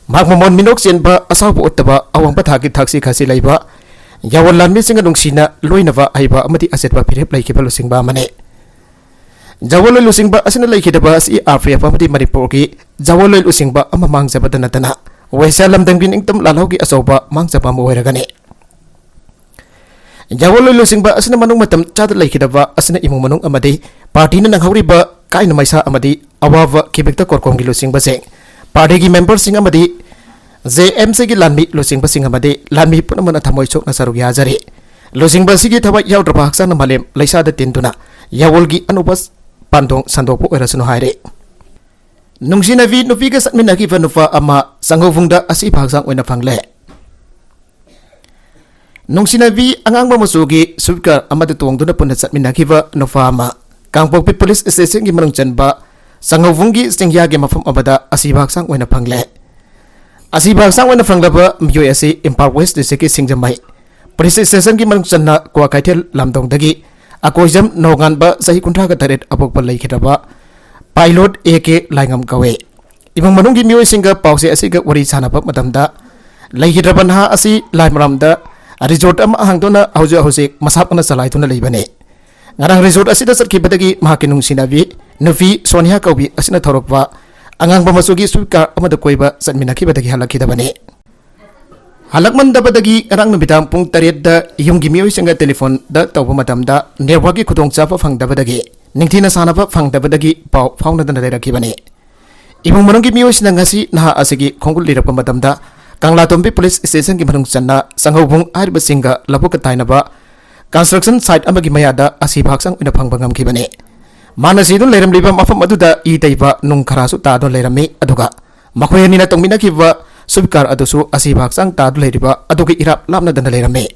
ꯃꯍꯥꯛ ꯃꯃꯣꯟ ꯃꯤꯅꯣꯛ ꯆꯦꯟꯕ, ꯑꯁꯥꯎꯕ ꯎꯠꯇꯕ, ꯑꯋꯥꯡꯕ ꯊꯥꯛꯀꯤ ꯊꯛꯁꯤ ꯈꯥꯁꯤ ꯂꯩꯕ, ꯌꯥꯑꯣꯟ ꯂꯥꯟꯃꯤꯁꯤꯡꯒ ꯅꯨꯡꯁꯤꯅ ꯂꯣꯏꯅꯕ ꯍꯩꯕ ꯑꯃꯗꯤ ꯑꯆꯦꯠꯄ ꯐꯤꯔꯦꯞ ꯂꯩꯈꯤꯕ ꯂꯨꯆꯤꯡꯕ ꯑꯃꯅꯤ꯫ ꯖꯋꯥꯍꯔꯂꯥꯜ ꯂꯨꯆꯤꯡꯕ ꯑꯁꯤꯅ ꯂꯩꯈꯤꯗꯕ ꯑꯁꯤ R P F ꯑꯃꯗꯤ ꯃꯅꯤꯄꯨꯔꯒꯤ ꯖꯋꯥꯍꯔꯂꯥꯜ ꯂꯨꯆꯤꯡꯕ ꯑꯃ ꯃꯥꯡꯖꯕꯗ ꯅꯠꯇꯅ ꯋꯦꯁꯤꯌꯥ ꯂꯝꯗꯝꯒꯤ ꯅꯤꯡꯇꯝ ꯂꯥꯜꯍꯧꯒꯤ ꯑꯆꯧꯕ ꯃꯥꯡꯖꯕ ꯑꯃ ꯑꯣꯏꯔꯒꯅꯤ꯫ ꯖꯋꯥꯍꯔꯂꯥꯜ ꯂꯨꯆꯤꯡꯕ ꯑꯁꯤꯅ ꯃꯅꯨꯡ ꯃꯇꯝ ꯆꯥꯗ ꯂꯩꯈꯤꯗꯕ ꯑꯁꯤꯅ ꯏꯃꯨꯡ ꯃꯅꯨꯡ ꯑꯃꯗꯤ ꯄꯥꯔꯇꯤꯅ ꯅꯪꯍꯧꯔꯤꯕ ꯀꯥꯏꯅ ꯃꯩꯁꯥ ꯑꯃꯗꯤ ꯑꯋꯥꯕ ꯀꯤꯕꯤꯛꯇ ꯀꯣꯔꯀꯣꯝꯒꯤ ꯂꯨꯆꯤꯡꯕꯁꯤꯡ, ꯄꯥꯔꯇꯤꯒꯤ ꯃꯦꯝꯕꯔꯁꯤꯡ ꯑꯃꯗꯤ J M Cꯒꯤ ꯂꯥꯟꯃꯤ ꯂꯨꯆꯤꯡꯕꯁꯤꯡ ꯑꯃꯗꯤ ꯂꯥꯟꯃꯤ ꯄꯨꯝꯅꯃꯛꯅ ꯊꯃꯣꯏ ꯁꯣꯛꯅ ꯁꯔꯨꯛ ꯌꯥꯖꯔꯤ꯫ ꯂꯨꯆꯤꯡꯕ ꯑꯁꯤꯒꯤ ꯊꯋꯥꯏ ꯌꯥꯎꯗ꯭ꯔꯕ ꯍꯛꯆꯥꯡꯅ ꯃꯥꯂꯦꯝ ꯂꯩꯁꯥꯗ ꯇꯤꯟꯗꯨꯅ ꯌꯥꯑꯣꯟꯒꯤ ꯑꯅꯧꯕ ꯄꯥꯟꯗꯣꯡ ꯁꯟꯗꯣꯛꯄ ꯑꯣꯏꯔꯁꯅꯨ ꯍꯥꯏꯔꯤ꯫ ꯅꯨꯡꯁꯤꯅꯕꯤ ꯅꯨꯄꯤꯒ ꯆꯠꯃꯤꯟꯅꯈꯤꯕ ꯅꯨꯄꯥ ꯑꯃ ꯁꯪꯒꯧꯕꯨꯡꯗ ꯑꯁꯤꯕ ꯍꯛꯆꯥꯡ ꯑꯣꯏꯅ ꯐꯪꯂꯦ꯫ ꯅꯨꯡꯁꯤꯅꯕꯤ ꯑꯉꯥꯡꯕ ꯃꯆꯨꯒꯤ swift car ꯑꯃꯗ ꯇꯣꯡꯗꯨꯅ ꯄꯨꯟꯅ ꯆꯠꯃꯤꯟꯅꯈꯤꯕ ꯅꯨꯄꯥ ꯑꯃ ꯀꯥꯡꯄꯣꯛꯄꯤ police stationꯒꯤ ꯃꯅꯨꯡ ꯆꯟꯕ ꯁꯪꯒꯧꯕꯨꯡꯒꯤ ꯆꯤꯡꯌꯥꯒꯤ ꯃꯐꯝ ꯑꯃꯗ ꯑꯁꯤꯕ ꯍꯛꯆꯥꯡ ꯑꯣꯏꯅ ꯐꯪꯂꯦ꯫ ꯑꯁꯤꯕ ꯍꯛꯆꯥꯡ ꯑꯣꯏꯅ ꯐꯪꯂꯕ ꯃꯤꯑꯣꯏ ꯑꯁꯤ ꯏꯝꯐꯥꯜ West Districtꯀꯤ ꯁꯤꯡꯖꯃꯩ police stationꯒꯤ ꯃꯅꯨꯡ ꯆꯟꯅ ꯀ꯭ꯋꯥꯀꯩꯊꯦꯜ ꯂꯥꯝꯗꯣꯡꯗꯒꯤ ꯑꯀꯣꯏꯖꯝ ꯅꯣꯡꯉꯥꯟꯕ ꯆꯍꯤ ꯀꯨꯟꯊ꯭ꯔꯥꯒ ꯇꯔꯦꯠ ꯑꯄꯣꯛꯄ ꯂꯩꯈꯤꯗ꯭ꯔꯕ pilot A K ꯂꯥꯏꯉꯝ ꯀꯧꯏ꯫ ꯏꯃꯨꯡ ꯃꯅꯨꯡꯒꯤ ꯃꯤꯑꯣꯏꯁꯤꯡꯒ ꯄꯥꯎꯆꯦ ꯑꯁꯤꯒ ꯋꯥꯔꯤ ꯁꯥꯟꯅꯕ ꯃꯇꯝꯗ ꯂꯩꯈꯤꯗ꯭ꯔꯕ ꯅꯍꯥ ꯑꯁꯤ ꯂꯥꯏꯃꯔꯝꯗ resort ꯑꯃ ꯍꯥꯡꯗꯨꯅ ꯍꯧꯖꯤꯛ ꯍꯧꯖꯤꯛ ꯃꯁꯥ ꯄꯨꯟꯅ ꯆꯂꯥꯏꯗꯨꯅ ꯂꯩꯕꯅꯤ꯫ ꯉꯔꯥꯡ resort ꯑꯁꯤꯗ ꯆꯠꯈꯤꯕꯗꯒꯤ ꯃꯍꯥꯛꯀꯤ ꯅꯨꯡꯁꯤꯅꯕꯤ ꯅꯨꯄꯤ ꯁꯣꯅꯤꯌꯥ ꯀꯧꯕꯤ ꯑꯁꯤꯅ ꯊꯧꯔꯛꯄ ꯑꯉꯥꯡꯕ ꯃꯆꯨꯒꯤ swift car ꯑꯃꯗ ꯀꯣꯏꯕ ꯆꯠꯃꯤꯟꯅꯈꯤꯕꯗꯒꯤ ꯍꯜꯂꯛꯈꯤꯗꯕꯅꯤ꯫ ꯍꯜꯂꯛꯃꯟꯗꯕꯗꯒꯤ ꯉꯔꯥꯡ ꯅꯨꯃꯤꯗꯥꯡ ꯄꯨꯡ ꯇꯔꯦꯠꯇ ꯌꯨꯝꯒꯤ ꯃꯤꯑꯣꯏꯁꯤꯡꯒ telephoneꯗ ꯇꯧꯕ ꯃꯇꯝꯗ networkꯀꯤ ꯈꯨꯗꯣꯡꯆꯥꯕ ꯐꯪꯗꯕꯗꯒꯤ ꯅꯤꯡꯊꯤꯅ ꯁꯥꯟꯅꯕ ꯐꯪꯗꯕꯗꯒꯤ ꯄꯥꯎ ꯐꯥꯎꯅꯗꯅ ꯂꯩꯔꯛꯈꯤꯕꯅꯤ꯫ ꯏꯃꯨꯡ ꯃꯅꯨꯡꯒꯤ ꯃꯤꯑꯣꯏꯁꯤꯡꯅ ꯉꯁꯤ ꯅꯍꯥ ꯑꯁꯤꯒꯤ ꯈꯣꯡꯒꯨꯜ ꯂꯤꯔꯛꯄ ꯃꯇꯝꯗ ꯀꯪꯂꯥꯇꯣꯝꯕꯤ ꯄꯨꯂꯤꯁ ꯁ꯭ꯇꯦꯁꯟꯒꯤ ꯃꯅꯨꯡ ꯆꯟꯅ ꯁꯪꯍꯧꯕꯨꯡ ꯍꯥꯏꯔꯤꯕꯁꯤꯡꯒ ꯂꯧꯕꯨꯛꯀ ꯇꯥꯏꯅꯕ construction site ꯑꯃꯒꯤ ꯃꯌꯥꯗ ꯑꯁꯤꯕ ꯍꯛꯆꯥꯡ ꯑꯣꯏꯅ ꯐꯪꯕ ꯉꯝꯈꯤꯕꯅꯤ꯫ ꯃꯥꯅ ꯁꯤꯗꯨꯅ ꯂꯩꯔꯝꯂꯤꯕ ꯃꯐꯝ ꯑꯗꯨꯗ ꯏ ꯇꯩꯕ ꯅꯨꯡ ꯈꯔꯁꯨ ꯇꯥꯗꯨꯅ ꯂꯩꯔꯝꯃꯤ꯫ ꯑꯗꯨꯒ ꯃꯈꯣꯏ ꯑꯅꯤꯅ ꯇꯧꯃꯤꯟꯅꯈꯤꯕ swift car ꯑꯗꯨꯁꯨ ꯑꯁꯤꯕ ꯍꯛꯆꯥꯡ ꯇꯥꯗꯨꯅ ꯂꯩꯔꯤꯕ ꯑꯗꯨꯒꯤ ꯏꯔꯥꯞ ꯂꯥꯞꯅꯗꯅ ꯂꯩꯔꯝꯃꯤ꯫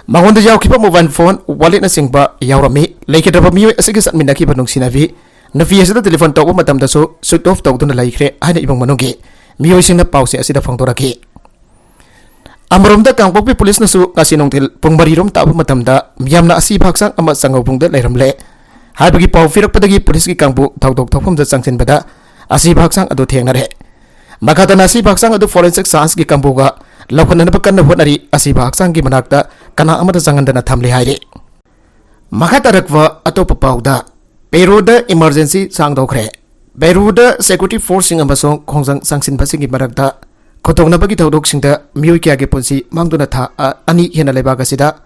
ꯃꯉꯣꯟꯗ ꯌꯥꯎꯈꯤꯕ mobile phone, walletꯅꯆꯤꯡꯕ ꯌꯥꯎꯔꯝꯃꯤ꯫ ꯂꯩꯈꯤꯗ꯭ꯔꯕ ꯃꯤꯑꯣꯏ ꯑꯁꯤꯒ ꯆꯠꯃꯤꯟꯅꯈꯤꯕ ꯅꯨꯡꯁꯤꯅꯕꯤ ꯅꯨꯄꯤ ꯑꯁꯤꯗ telephone ꯇꯧꯕ ꯃꯇꯝꯗꯁꯨ switch off ꯇꯧꯗꯨꯅ ꯂꯩꯈ꯭ꯔꯦ ꯍꯥꯏꯅ ꯏꯃꯨꯡ ꯃꯅꯨꯡꯒꯤ ꯃꯤꯑꯣꯏꯁꯤꯡꯅ ꯄꯥꯎꯆꯦ ꯑꯁꯤꯗ ꯐꯣꯡꯗꯣꯔꯛꯈꯤ꯫ ꯑꯃꯔꯣꯝꯗ ꯀꯥꯡꯄꯣꯛꯄꯤ ꯄꯨꯂꯤꯁꯅꯁꯨ ꯉꯁꯤ ꯅꯨꯡꯊꯤꯜ ꯄꯨꯡ ꯃꯔꯤꯔꯣꯝ ꯇꯥꯕ ꯃꯇꯝꯗ ꯃꯤꯌꯥꯝꯅ ꯑꯁꯤꯕ ꯍꯛꯆꯥꯡ ꯑꯃ ꯁꯪꯍꯧꯕꯨꯡꯗ ꯂꯩꯔꯝꯂꯦ ꯍꯥꯏꯕꯒꯤ ꯄꯥꯎ ꯄꯤꯔꯛꯄꯗꯒꯤ ꯄꯨꯂꯤꯁꯀꯤ ꯀꯥꯡꯕꯨ ꯊꯧꯗꯣꯛ ꯊꯣꯛꯐꯝꯗ ꯆꯪꯁꯤꯟꯕꯗ ꯑꯁꯤꯕ ꯍꯛꯆꯥꯡ ꯑꯗꯨ ꯊꯦꯡꯅꯔꯦ꯫ ꯃꯈꯥ ꯇꯥꯅ ꯑꯁꯤꯕ ꯍꯛꯆꯥꯡ ꯑꯗꯨ forensic scienceꯀꯤ ꯀꯥꯡꯕꯨꯒ ꯂꯧꯈꯠꯅꯅꯕ ꯀꯟꯅ ꯍꯣꯠꯅꯔꯤ꯫ ꯑꯁꯤꯕ ꯍꯛꯆꯥꯡꯒꯤ ꯃꯅꯥꯛꯇ ꯀꯅꯥ ꯑꯃꯠꯇ ꯆꯪꯍꯟꯗꯅ ꯊꯝꯂꯤ ꯍꯥꯏꯔꯤ꯫ ꯃꯈꯥ ꯇꯥꯔꯛꯄ ꯑꯇꯣꯞꯄ ꯄꯥꯎꯗ, ꯄꯦꯔꯨꯗ emergency ꯁꯥꯡꯗꯣꯛꯈ꯭ꯔꯦ꯫ ꯄꯦꯔꯨꯗ security forceꯁꯤꯡ ꯑꯃꯁꯨꯡ ꯈꯣꯡꯖꯪ ꯆꯪꯁꯤꯟꯕꯁꯤꯡꯒꯤ ꯃꯔꯛꯇ ꯈꯨꯗꯣꯡꯅꯕꯒꯤ ꯊꯧꯗꯣꯛꯁꯤꯡꯗ ꯃꯤꯑꯣꯏ ꯀꯌꯥꯒꯤ ꯄꯨꯟꯁꯤ ꯃꯥꯡꯗꯨꯅ ꯊꯥ, ꯑ, ꯑꯅꯤ ꯍꯦꯟꯅ ꯂꯩꯕꯥꯛ ꯑꯁꯤꯗ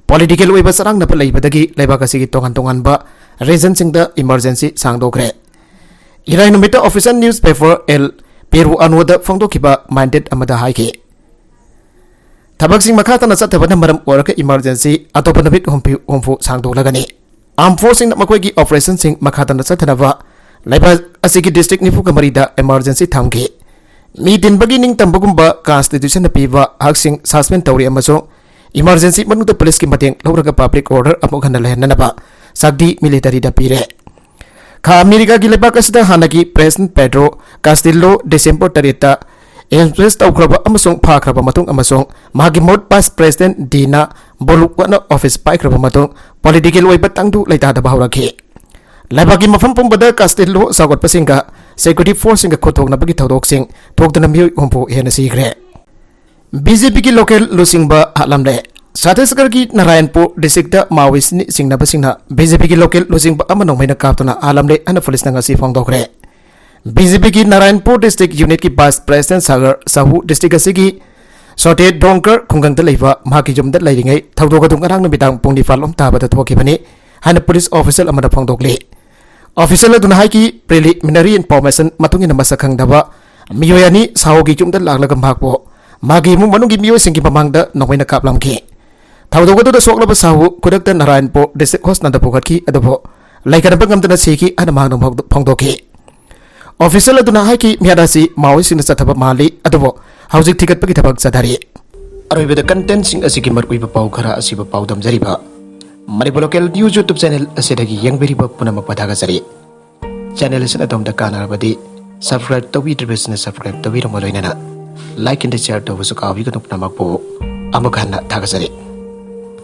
political ꯑꯣꯏꯕ ꯆꯔꯥꯡꯅꯕ ꯂꯩꯕꯗꯒꯤ ꯂꯩꯕꯥꯛ ꯑꯁꯤꯒꯤ ꯇꯣꯉꯥꯟ ꯇꯣꯉꯥꯟꯕ regionꯁꯤꯡꯗ emergency ꯁꯥꯡꯗꯣꯛꯈ꯭ꯔꯦ꯫ ꯏꯔꯥꯏ ꯅꯨꯃꯤꯠꯇ official newspaper El Peruanoꯗ ꯐꯣꯡꯗꯣꯛꯈꯤꯕ mandate ꯑꯃꯗ ꯍꯥꯏꯈꯤ, ꯊꯕꯛꯁꯤꯡ ꯃꯈꯥ ꯇꯥꯅ ꯆꯠꯊꯕꯅ ꯃꯔꯝ ꯑꯣꯏꯔꯒ emergency ꯑꯇꯣꯞꯄ ꯅꯨꯃꯤꯠ ꯍꯨꯝꯐꯨ, ꯍꯨꯝꯐꯨ ꯁꯥꯡꯗꯣꯛꯂꯒꯅꯤ꯫ Armed forceꯁꯤꯡꯅ ꯃꯈꯣꯏꯒꯤ operationꯁꯤꯡ ꯃꯈꯥ ꯇꯥꯅ ꯆꯠꯊꯅꯕ ꯂꯩꯕꯥꯛ ꯑꯁꯤꯒꯤ district ꯅꯤꯐꯨꯒ ꯃꯔꯤꯗ emergency ꯊꯝꯈꯤ꯫ ꯃꯤ ꯇꯤꯟꯕꯒꯤ ꯅꯤꯡꯇꯝꯕꯒꯨꯝꯕ constitutionꯅ ꯄꯤꯕ ꯍꯛꯁꯤꯡ suspend ꯇꯧꯔꯤ ꯑꯃꯁꯨꯡ emergency ꯃꯅꯨꯡꯗ ꯄꯨꯂꯤꯁꯀꯤ ꯃꯇꯦꯡ ꯂꯧꯔꯒ public order ꯑꯃꯨꯛ ꯍꯟꯅ ꯂꯩꯍꯟꯅꯅꯕ ꯁꯛꯇꯤ militaryꯗ ꯄꯤꯔꯦ꯫ ꯈꯥ ꯑꯃꯦꯔꯤꯀꯥꯒꯤ ꯂꯩꯕꯥꯛ ꯑꯁꯤꯗ ꯍꯥꯟꯅꯒꯤ President Pedro Castillo December ꯇꯔꯦꯠꯇ impeach ꯇꯧꯈ꯭ꯔꯕ ꯑꯃꯁꯨꯡ ꯐꯥꯈ꯭ꯔꯕ ꯃꯇꯨꯡ ꯑꯃꯁꯨꯡ ꯃꯍꯥꯛꯀꯤ ꯃꯍꯨꯠ Vice President Dina Boluardoꯅ office ꯄꯥꯏꯈ꯭ꯔꯕ ꯃꯇꯨꯡ political ꯑꯣꯏꯕ ꯇꯪꯗꯨ ꯂꯩꯇꯥꯗꯕ ꯍꯧꯔꯛꯈꯤ꯫ ꯂꯩꯕꯥꯛꯀꯤ ꯃꯐꯝ ꯄꯨꯝꯕꯗ Castillo ꯆꯥꯎꯈꯠꯄꯁꯤꯡꯒ security forceꯁꯤꯡꯒ ꯈꯨꯠꯊꯣꯛꯅꯕꯒꯤ ꯊꯧꯗꯣꯛꯁꯤꯡ ꯊꯣꯛꯇꯨꯅ ꯃꯤꯑꯣꯏ ꯍꯨꯝꯐꯨ ꯍꯦꯟꯅ ꯁꯤꯈ꯭ꯔꯦ꯫ BJPꯒꯤ local ꯂꯨꯆꯤꯡꯕ ꯍꯥꯠꯂꯝꯂꯦ꯫ ꯆꯇꯤꯁꯒꯔꯒꯤ ꯅꯥꯔꯥꯌꯟꯄꯨꯔ districtꯇ Maoistꯅꯤ ꯆꯤꯡꯅꯕꯁꯤꯡꯅ BJPꯒꯤ local ꯂꯨꯆꯤꯡꯕ ꯑꯃ ꯅꯣꯡꯃꯩꯅ ꯀꯥꯞꯇꯨꯅ ꯍꯥꯠꯂꯝꯂꯦ ꯍꯥꯏꯅ ꯄꯨꯂꯤꯁꯅ ꯉꯁꯤ ꯐꯣꯡꯗꯣꯛꯈ꯭ꯔꯦ꯫ BJPꯒꯤ ꯅꯥꯔꯥꯌꯟꯄꯨꯔ district unitꯀꯤ Vice President Sagar Sahu district ꯑꯁꯤꯒꯤ ꯁꯣꯇꯦ ꯗꯣꯡꯀꯔ ꯈꯨꯡꯒꯪꯗ ꯂꯩꯕ ꯃꯍꯥꯛꯀꯤ ꯌꯨꯝꯗ ꯂꯩꯔꯤꯉꯩ ꯊꯧꯗꯣꯛ ꯑꯗꯨ ꯉꯔꯥꯡ ꯅꯨꯃꯤꯗꯥꯡ ꯄꯨꯡ ꯅꯤꯄꯥꯜ ꯂꯣꯝ ꯇꯥꯕꯗ ꯊꯣꯛꯈꯤꯕꯅꯤ ꯍꯥꯏꯅ ꯄꯨꯂꯤꯁ official ꯑꯃꯅ ꯐꯣꯡꯗꯣꯛꯂꯤ꯫ Official ꯑꯗꯨꯅ ꯍꯥꯏꯈꯤ, preliminary information ꯃꯇꯨꯡ ꯏꯟꯅ ꯃꯁꯛ ꯈꯪꯗꯕ ꯃꯤꯑꯣꯏ ꯑꯅꯤ ꯁꯥꯍꯨꯒꯤ ꯌꯨꯝꯗ ꯂꯥꯛꯂꯒ ꯃꯍꯥꯛꯄꯨ ꯃꯥꯒꯤ ꯏꯃꯨꯡ ꯃꯅꯨꯡꯒꯤ ꯃꯤꯑꯣꯏꯁꯤꯡꯒꯤ ꯃꯃꯥꯡꯗ ꯅꯣꯡꯃꯩꯅ ꯀꯥꯞꯂꯝꯈꯤ꯫ ꯊꯧꯗꯣꯛ ꯑꯗꯨꯗ ꯁꯣꯛꯂꯕ ꯁꯥꯍꯨ ꯈꯨꯗꯛꯇ ꯅꯥꯔꯥꯌꯟꯄꯨꯔ ꯗꯤꯁꯇ꯭ꯔꯤꯛ ꯍꯣꯁꯄꯤꯇꯥꯜꯗ ꯄꯨꯈꯠꯈꯤ, ꯑꯗꯨꯕꯨ ꯂꯩꯈꯠꯅꯕ ꯉꯝꯗꯅ ꯁꯤꯈꯤ ꯍꯥꯏꯅ ꯃꯍꯥꯛꯅ ꯐꯣꯡꯗꯣꯛ-, ꯐꯣꯡꯗꯣꯛꯈꯤ꯫ ꯑꯣꯐꯤꯁꯤꯌꯦꯜ ꯑꯗꯨꯅ ꯍꯥꯏꯈꯤ, ꯃꯤꯍꯥꯠ ꯑꯁꯤ ꯃꯥꯑꯣꯏꯁꯤꯡꯅ ꯆꯠꯊꯕ ꯃꯥꯜꯂꯤ, ꯑꯗꯨꯕꯨ ꯍꯧꯖꯤꯛ ꯊꯤꯒꯠꯄꯒꯤ ꯊꯕꯛ ꯆꯠꯊꯔꯤ꯫ ꯑꯔꯣꯏꯕꯗ ꯀꯟꯇꯦꯟꯁꯤꯡ ꯑꯁꯤꯒꯤ ꯃꯔꯨꯑꯣꯏꯕ ꯄꯥꯎ ꯈꯔ ꯑꯁꯤꯕꯨ ꯄꯥꯎꯗꯝꯖꯔꯤꯕ Manipur local news YouTube channel ꯑꯁꯤꯗꯒꯤ ꯌꯦꯡꯕꯤꯔꯤꯕ ꯄꯨꯝꯅꯃꯛꯄꯨ ꯊꯥꯒꯠꯆꯔꯤ꯫ ꯆꯦꯅꯦꯜ ꯑꯁꯤꯅ ꯑꯗꯣꯝꯗ ꯀꯥꯟꯅꯔꯕꯗꯤ ꯁꯕꯁꯀ꯭ꯔꯥꯏꯕ ꯇꯧꯕꯤꯗ꯭ꯔꯤꯕꯁꯤꯅ ꯁꯕꯁꯀ꯭ꯔꯥꯏꯕ ꯇꯧꯕꯤꯔꯝꯕ ꯂꯣꯏꯅꯅ ꯂꯥꯏꯛ ꯑꯦꯟ ꯁꯤꯌꯔ ꯇꯧꯕꯁꯨ ꯀꯥꯎꯕꯤꯒꯅꯨ꯫ ꯄꯨꯝꯅꯃꯛꯄꯨ ꯑꯃꯨꯛ ꯍꯟꯅ ꯊꯥꯒꯠꯆꯔꯤ꯫